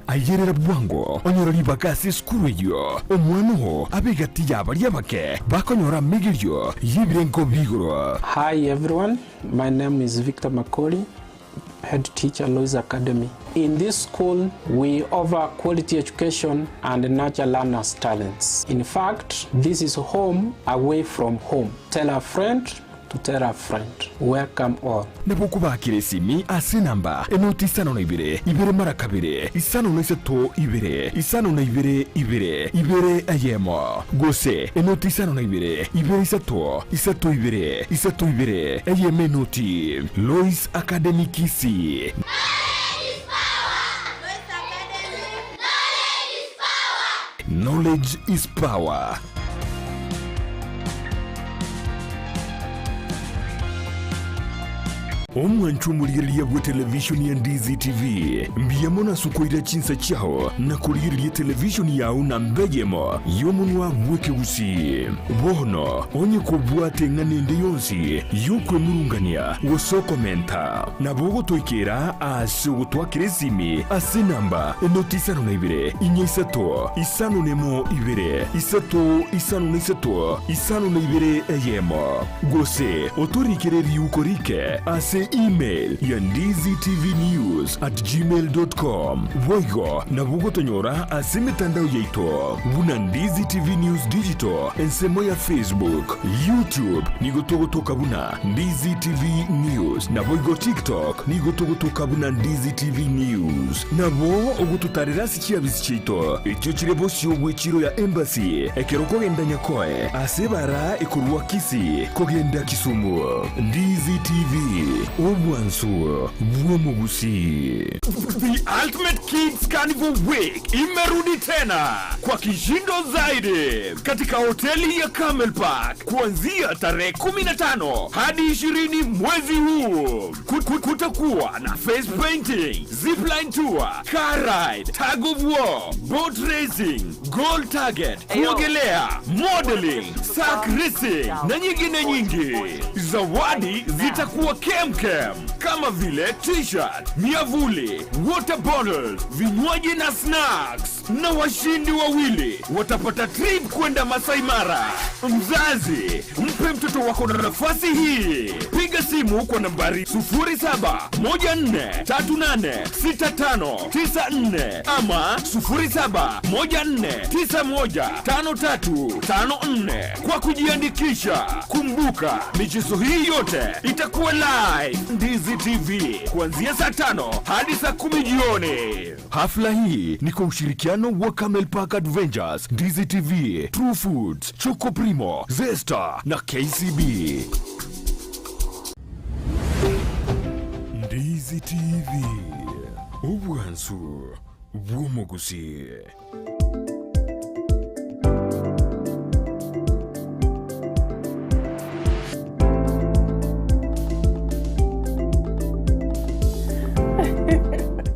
Ayerera bwango onyore ribaga ase esukuru eyio, omwana oo abe egati ya baria abake bakonyora amegerio y'ebirengo bi'igoro. Hi everyone, my name is Victor Makori, head teacher Lois Academy. In this school, we offer quality education and nurture learners' talents. In fact, this is home away from home. Tell a friend to tell a friend. Welcome all. Nabo okobakera esimi ase enamba enoti isano na ibere, ibere mara kabere, isano na isato ibere, isano na ibere ibere, ibere eyemo, gose enoti isano na ibere, ibere isato, isato ibere, isato ibere, eyemo enoti. Lois Academy Kisii. Knowledge is power. Omwanchwa omorigereria bwe televishoni ya Ndizi TV, mbuya mono ase okoira chinsa chiao na korigereria televishoni yao namba eyemo y'omonwa bw'ekegusii. Bono onye kobwate eng'ana ende yonsi y'okwemurungania gose okomenta, nabo ogotoikera ase ogotwakera esimi ase enamba enoti isano na ibere, inya isato, isano nemo ibere, isato isano na isato, isano na ibere eyemo. Gose otorikere riuko rike ase email ya ndizitvnews@gmail.com. Boigo nabo ogotonyora ase emetandao yaito buna Ndizi TV News Digital ensemo ya Facebook, YouTube nigo togotoka buna Ndizi TV News naboigo TikTok nigo togotoka buna Ndizi TV News. Nabo ogototarera ase chiabisi chiaito echio chire bosio bw'echiro ya Embassy ekero okogenda Nyakoe ase ebara ekorwa Kisii kogenda Kisumu. Ndizi TV, obwansu bw'omogusii. The Ultimate Kids Carnival Week imerudi tena kwa kishindo zaidi katika hoteli ya Camel Park kuanzia tarehe 15 hadi 20 mwezi huu. Kutakuwa na face painting, zipline tour, car ride, tug of war, boat racing, goal target, kuogelea, modeling, sack racing na nyingine nyingi. Zawadi zitakuwa kemkem kama vile t-shirt, miavuli, water bottles, vinywaji na snacks. Na washindi wawili watapata trip kwenda Masai Mara. Mzazi, mpe mtoto wako nafasi hii. Piga simu kwa nambari 0714386594 ama 0714915354 kwa kujiandikisha. Kumbuka, michezo hii yote itakuwa live Ndizi TV kuanzia saa 5 hadi saa 10 jioni. Hafla hii ni kwa ushirikiano wa Camel Park Adventures, Ndizi TV, True Foods, Choco Primo, Zesta na KCB. Ndizi TV, obwansu bw'omogusi.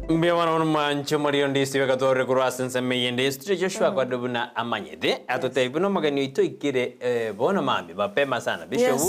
Mbuya mono mono mwanche omorio ndisi beka korwa ase ensemo eye ende Yesu Joshua kwade buna amanyete atotebia buna omogeni oito oikire bono mambia mapema sana Bishop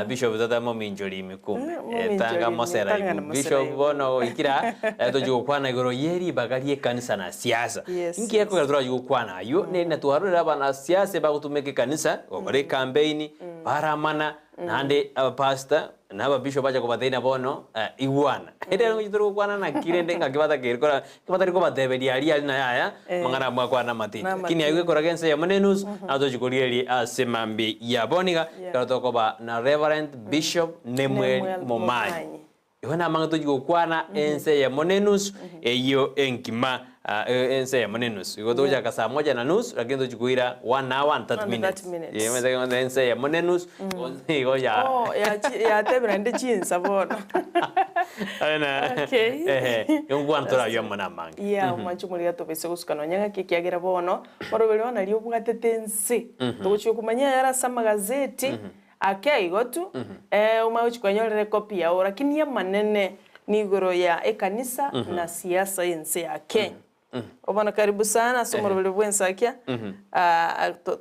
Bishop tata mominchori ime kumbe tanga mosera ibu Bishop bono oikira tochi gokwana igoro ye ribaga rie ekanisa na siasa inki ekogera torachi gokwana aywo neri natwarorire abana siasa bagotumeka ekanisa gokora ecampaign baramana naende abapastor na ababishop bacha kobateina bono igwana. Ere ngochi tori gokwana naki rende ng'aki batakeire kora batari kobateberia aria aria naye aya mang'ana abwo akwana amatiti. Lakini aywo gekoraga ense eyemo na enusu nabo tochi korigereria ase mambia ya bono iga ekero tokoba na Reverend Bishop Nemuel Momanyi. Igo namang'ana tochi gokwana ense eyemo na enusu eyio enkima. Ense eyemo na enusu. Igo togochaka saa moja na nusu lakini tochi koira one hour and 30 And minutes. 30 minutes. Eh, omanyete ng'a ense eyemo na enusu igo ya Oh, yachi- yatebire naende chinsa bono. Ena- Okay. Ehe, igo nkwana toraywe amo na amange. Yeah, omwanche omorigia tobese gosuka nonya ng'aki ekiagera bono, orobere bono naria obwatete ense. Togochia komanya ayare ase amagazeti, ake igo tu, omanye gochia kwenyorera ecopy yao lakini amanene Nigoro ya ekanisa na siasa y'ense ya Kenya. Bono karibu sana ase omoroberi bw'ensakia.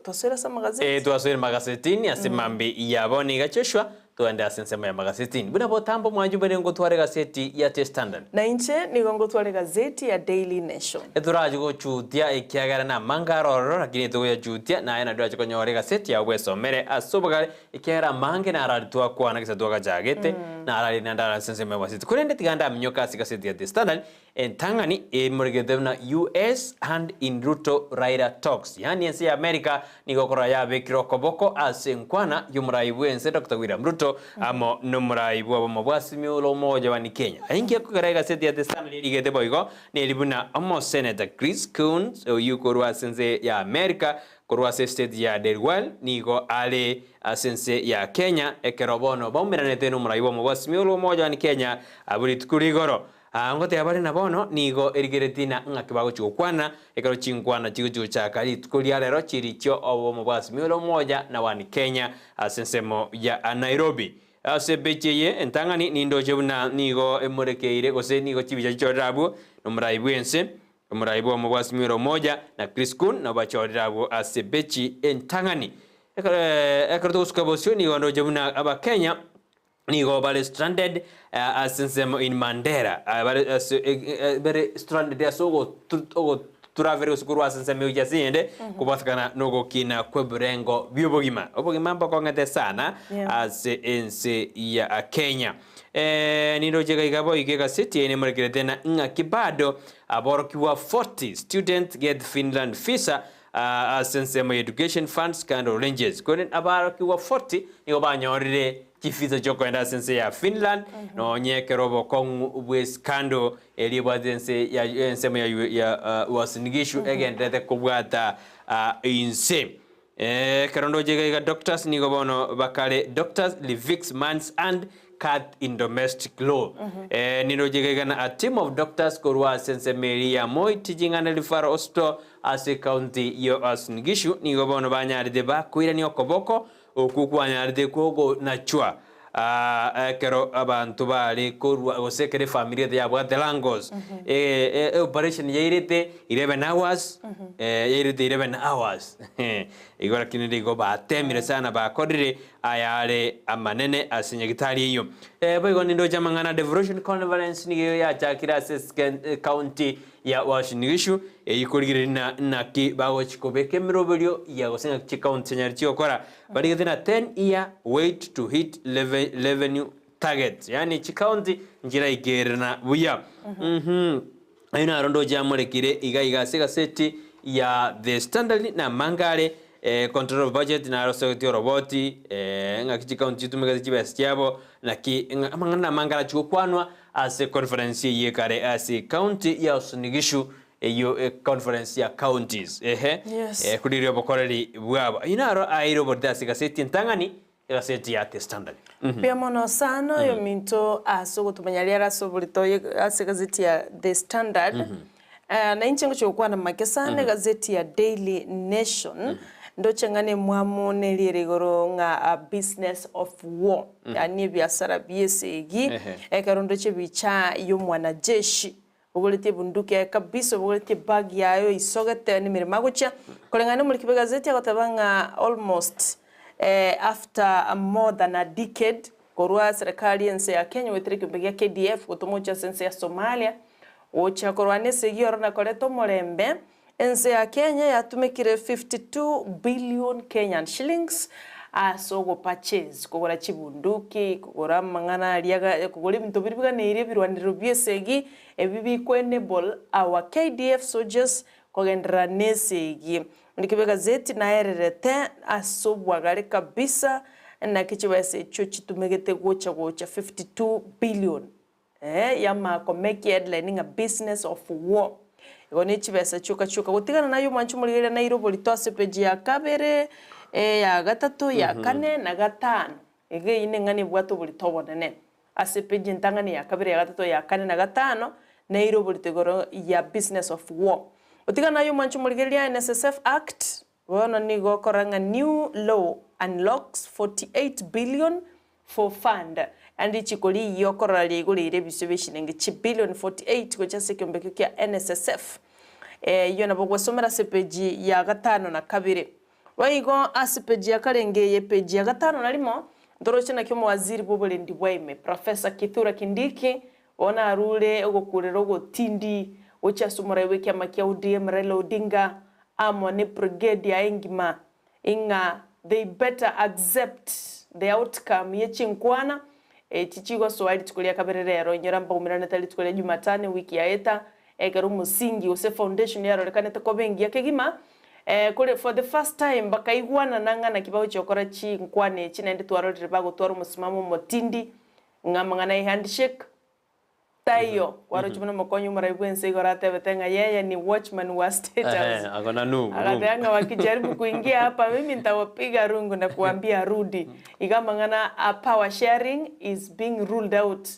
Twasoire ase amagazeti. Ee, twasoire magasetini ase mambi ya bono iga Joshua, togende ase ensemo ya magasetini. Buna botambe omwancho mbare ngotwara egaseti ya The Standard. Na inche nigo ngotwara egazeti ya Daily Nation. Etorache gochutia ekiagera namange are ororo, lakini togoyachutia, naye nario orache konyora egaseti yao bwesomere ase obogare, Ekiagera amange narari twakwana gese twagachagete, narari naende arari ase ensemo y'amasiti. Korende tiga ndaminyoke ase egaseti ya The Standard, entang'ani emoregete buna US hand in Ruto Raila talks, yaani ense ya America nigo okorora yabekire okoboko ase enkwana y'omorai bw'ense Doctor William Ruto amo nomorai bw'obomo bwa Azimio la Umoja One Kenya. Inki ekogera egaseti ya The Standard erigete boigo neri buna omoseneta Chris Coons oyio korwa ase ense ya America Korwa ase estate ya Delwell nigo are ase ense ya Kenya, ekero bono baumeranete nomorai bw'omobwasimi orwa omoja one Kenya abwo rituko rigoro. Aa ngoteba bare na bono nigo erigeretie na ng'aki bagochia gokwana ekero chinkwana chigochia gochaka rituko ria rero chirichio obomobwasimi ore omoja na one Kenya ase ensemo ya Nairobi. Ase epeji eye entang'ani nindoche buna nigo emorekeire gose nigo chibicha chichorire abwo nomorai bwense Omorai bw'omobwasimi ore omoja, na Chris Kuhn nabo bachorire abwo ase bechi entang'ani. Ekero togosuka bosio nigo ndoche buna abakenya nigo bare stranded ase ensemo in Mandera bare ase bare stranded ase ogotravel gose korwa ase ensemo gochia ase eyende kobwatekana na ogokina kw'ebirengo bi'obogima. Obogima mbokong'ete sana ase ense ya Kenya. Nindoche iga iga boigo egaseti eye nemorekerete na ng'aki bado aborokigwa 40 students get Finland visa ase ensemo ya education fund scandal ranges. Korende abarokigwa 40 nigo banyorire chivisa chiokoenda ase ense ya Finland nonye ekero obokong'u bwe scandal eria ebwate ense ya ensemo ya ya Uasin Gishu egenderete kobwata inse. Ekero ndoche iga iga doctors nigo bono bakare doctors Livix mans and cut in domestic law. Nindoche iga iga na a team of doctors korwa ase ensemo eria ya Moi Teaching and Referral Hospital ase ecounty ya Uasin Gishu nigo bono banyarete bakoirania okoboko okwo kwanyarete kogonachwa ekero abanto bare korwa gose ekero efamiri gete yabwate langos eoperation yairete 11 hours yairete 11 hours igo lakini rigo batemire sana bakorire ayare amanene ase nyagitari eyio. Boigo nindoche amang'ana devolution conference nigo yachakire ase county ya Uasin Gishu eyio korigereria na naki bagochi kobeka emeroberio ya gose ng'aki chicounty chianyare chigokora Barigete na 10 year wait to hit revenue targets yaani chicounty nchiraikererana buya. Uhmm ayio naro ndoche amorekire iga iga ase egaseti ya The Standard na amange are control of budget naro osegeti oroboti ng'aki chicounty chitumegete chibesa chiabo naki ng'a amang'ana namange arachie gokwanwa ase conference eyio ekare ase ecounty ya Uasin Gishu Eyio econference ya counties ehe Yes. eh, koriria obokoreri bwabo. Ayio naro aeire oborito ase egaseti entang'ani, egaseti ya The Standard. Mbuya mono sana oyominto ase ogotomanya riaro ase oborito ye ase egazeti ya The Standard. Na inche ngochia gokwana make sana egazeti ya Daily Nation, ndoche ng'a nemwamu neri ere igoro ng'a a business of war, yaani ebiasara bia esegi, Ehe. ekero ndoche ebicha ya omwanajeshi Obogoretie ebunduki yaye kabisa, obogoretie ebag yaye oisogete nemeremo agochia. Koreng'ana nomoriki bw'egazeti agoteba ng'a almost after more than a decade korwa serikali y'ense ya Kenya goetera ekeombe gia KDF gotoma gochia ase ense ya Somalia gochia korwana esegi ororo na koreta omorembe, Ense ya Kenya yatumekire 52 billion Kenyan shillings ase ogo purchase, kogora chibunduki, kogora amang'ana aria ga kogora ebinto biria biganeirie ebirwanero bia esegi, ebi biko enable our KDF soldiers kogenderera na esegi. Ndike bw'egazeti naererete ase obwagare kabisa naki chibesa echio chitumegete gocha gocha 52 billion. Ee, yamanya komeki headline ng'a business of war. Igo ne chibesa chioka chioka. Gotigana naye omwanchi omorigereria naire oborito ase epeji ya kabere, eya gatato, ya kane na gatano. Iga eyio neng'ana ebwate oborito obonene. Ase epeji entang'ani ya kabere, ya gatato, ya kane na gatano, naire oborito igoro ya business of war. Gotigana naye omwanchi omorigereria NSSF Act, bono nigo okorora ng'a new law unlocks 48 billion for fund. Yaani richiko riiya okorora riaigoreire ebisio bie chilingi chibillion 48 gochia ase ekiombekio kia NSSF. Eyio nabo ogwesomera ase epeji ya gatano na kabere. Boigo ase epeji ya karenge eye epeji ya gatano na rimo, ntoroche naki omowaziri bw'oborendi bwa ime, Professor Kithure Kindiki, bono arure ogokurera ogotindi gochia ase omorai bw'ekiama kia ODM Raila Odinga amo ne brigade yaye engima ing'a they better accept the outcome ye chinkwana echi chigosoa rituko ria kabere rero. Inyora mbaumeranete rituko ria Jumatano ewiki yaeta ekero omosingi gose foundation yarorekanete koba engiya kegima kore for the first time bakaigwanana ng'a naki bagochia gokora chinkwana echi naende twarorire bagotwara omosimamo omotindi ng'a amang'ana ye handshake Taiyo, kwaroche buna omokonyi omorai bw'ense igoro atebete ng'a yeye ni watchman wa State House. Ehe, ako na nungu, Agateba rungu. ng'a wakijaribu kuingia hapa mimi nitawapiga rungu na kuambia rudi. Iga amang'ana a power sharing is being ruled out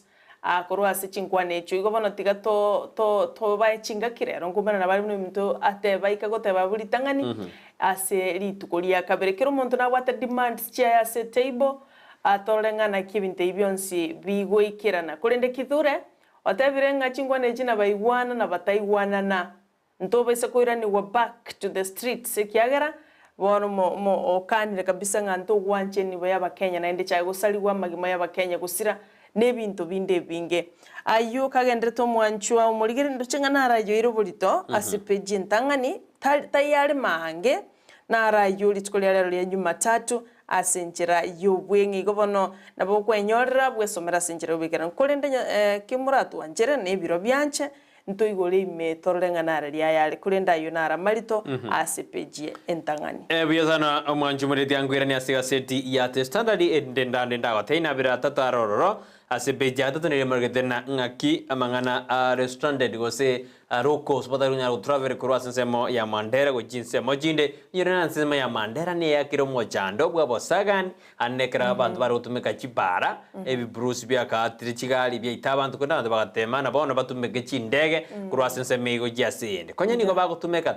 korwa ase chinkwana echio. Igo bono tiga to to tobae chingaki rero nkoumera nabare buna omonto ateba aika goteba abwo ritang'ani ase rituko ria kabere. Kera omonto nabwate demands chiaye ase etable, Atorore ng'a naki ebinto ebi bionsi bigoikerana. Korende Kithure otebire ng'a chinkwana echi nabaigwana na bataigwanana, ntobaisa koiranigwa back to the streets ekiagera bono mo okanire kabisa ng'a ntogwancha enibo y'Abakenya naende chaye gosarigwa amagima y'Abakenya gosira na ebinto binde ebinge. Ayio kagenderete omwanchwa omorigereria ndoche ng'a narayoire oborito ase page entang'ani tari taiare maange Narayio rituko ria rero ria Jumatatu ase enchera y'obweng'e. Igo bono nabo okwenyorera bwesomera ase enchera y'oboikeranu. Korende ki moratwanchere na ebiro bianche, ntoigore ime torore ng'a nare riaye are, korende ayio nare amarito ase epeji entang'ani. Buya sana omwanchi omoreti ankoiranie ase egaseti ya The Standard ende ndande ndagotebie nabere atato are ororo ase epeji ya gatato nigo emorogete na ng'aki amang'ana are stranded gose Arokos batari konyara gotravel korwa ase ensemo ya Mandera gochia chinsemo chinde, onyore na ensemo ya Mandera neyakire omochando bw'abosagani, ande ekero abanto bare gotumeka chibara, ebibrusi biakaatire chigari biaita abanto korende abanto bagatema na bono batumeke chindege korwa ase ensemo eye gochia ase eyende. Konya nigo bagotumeka.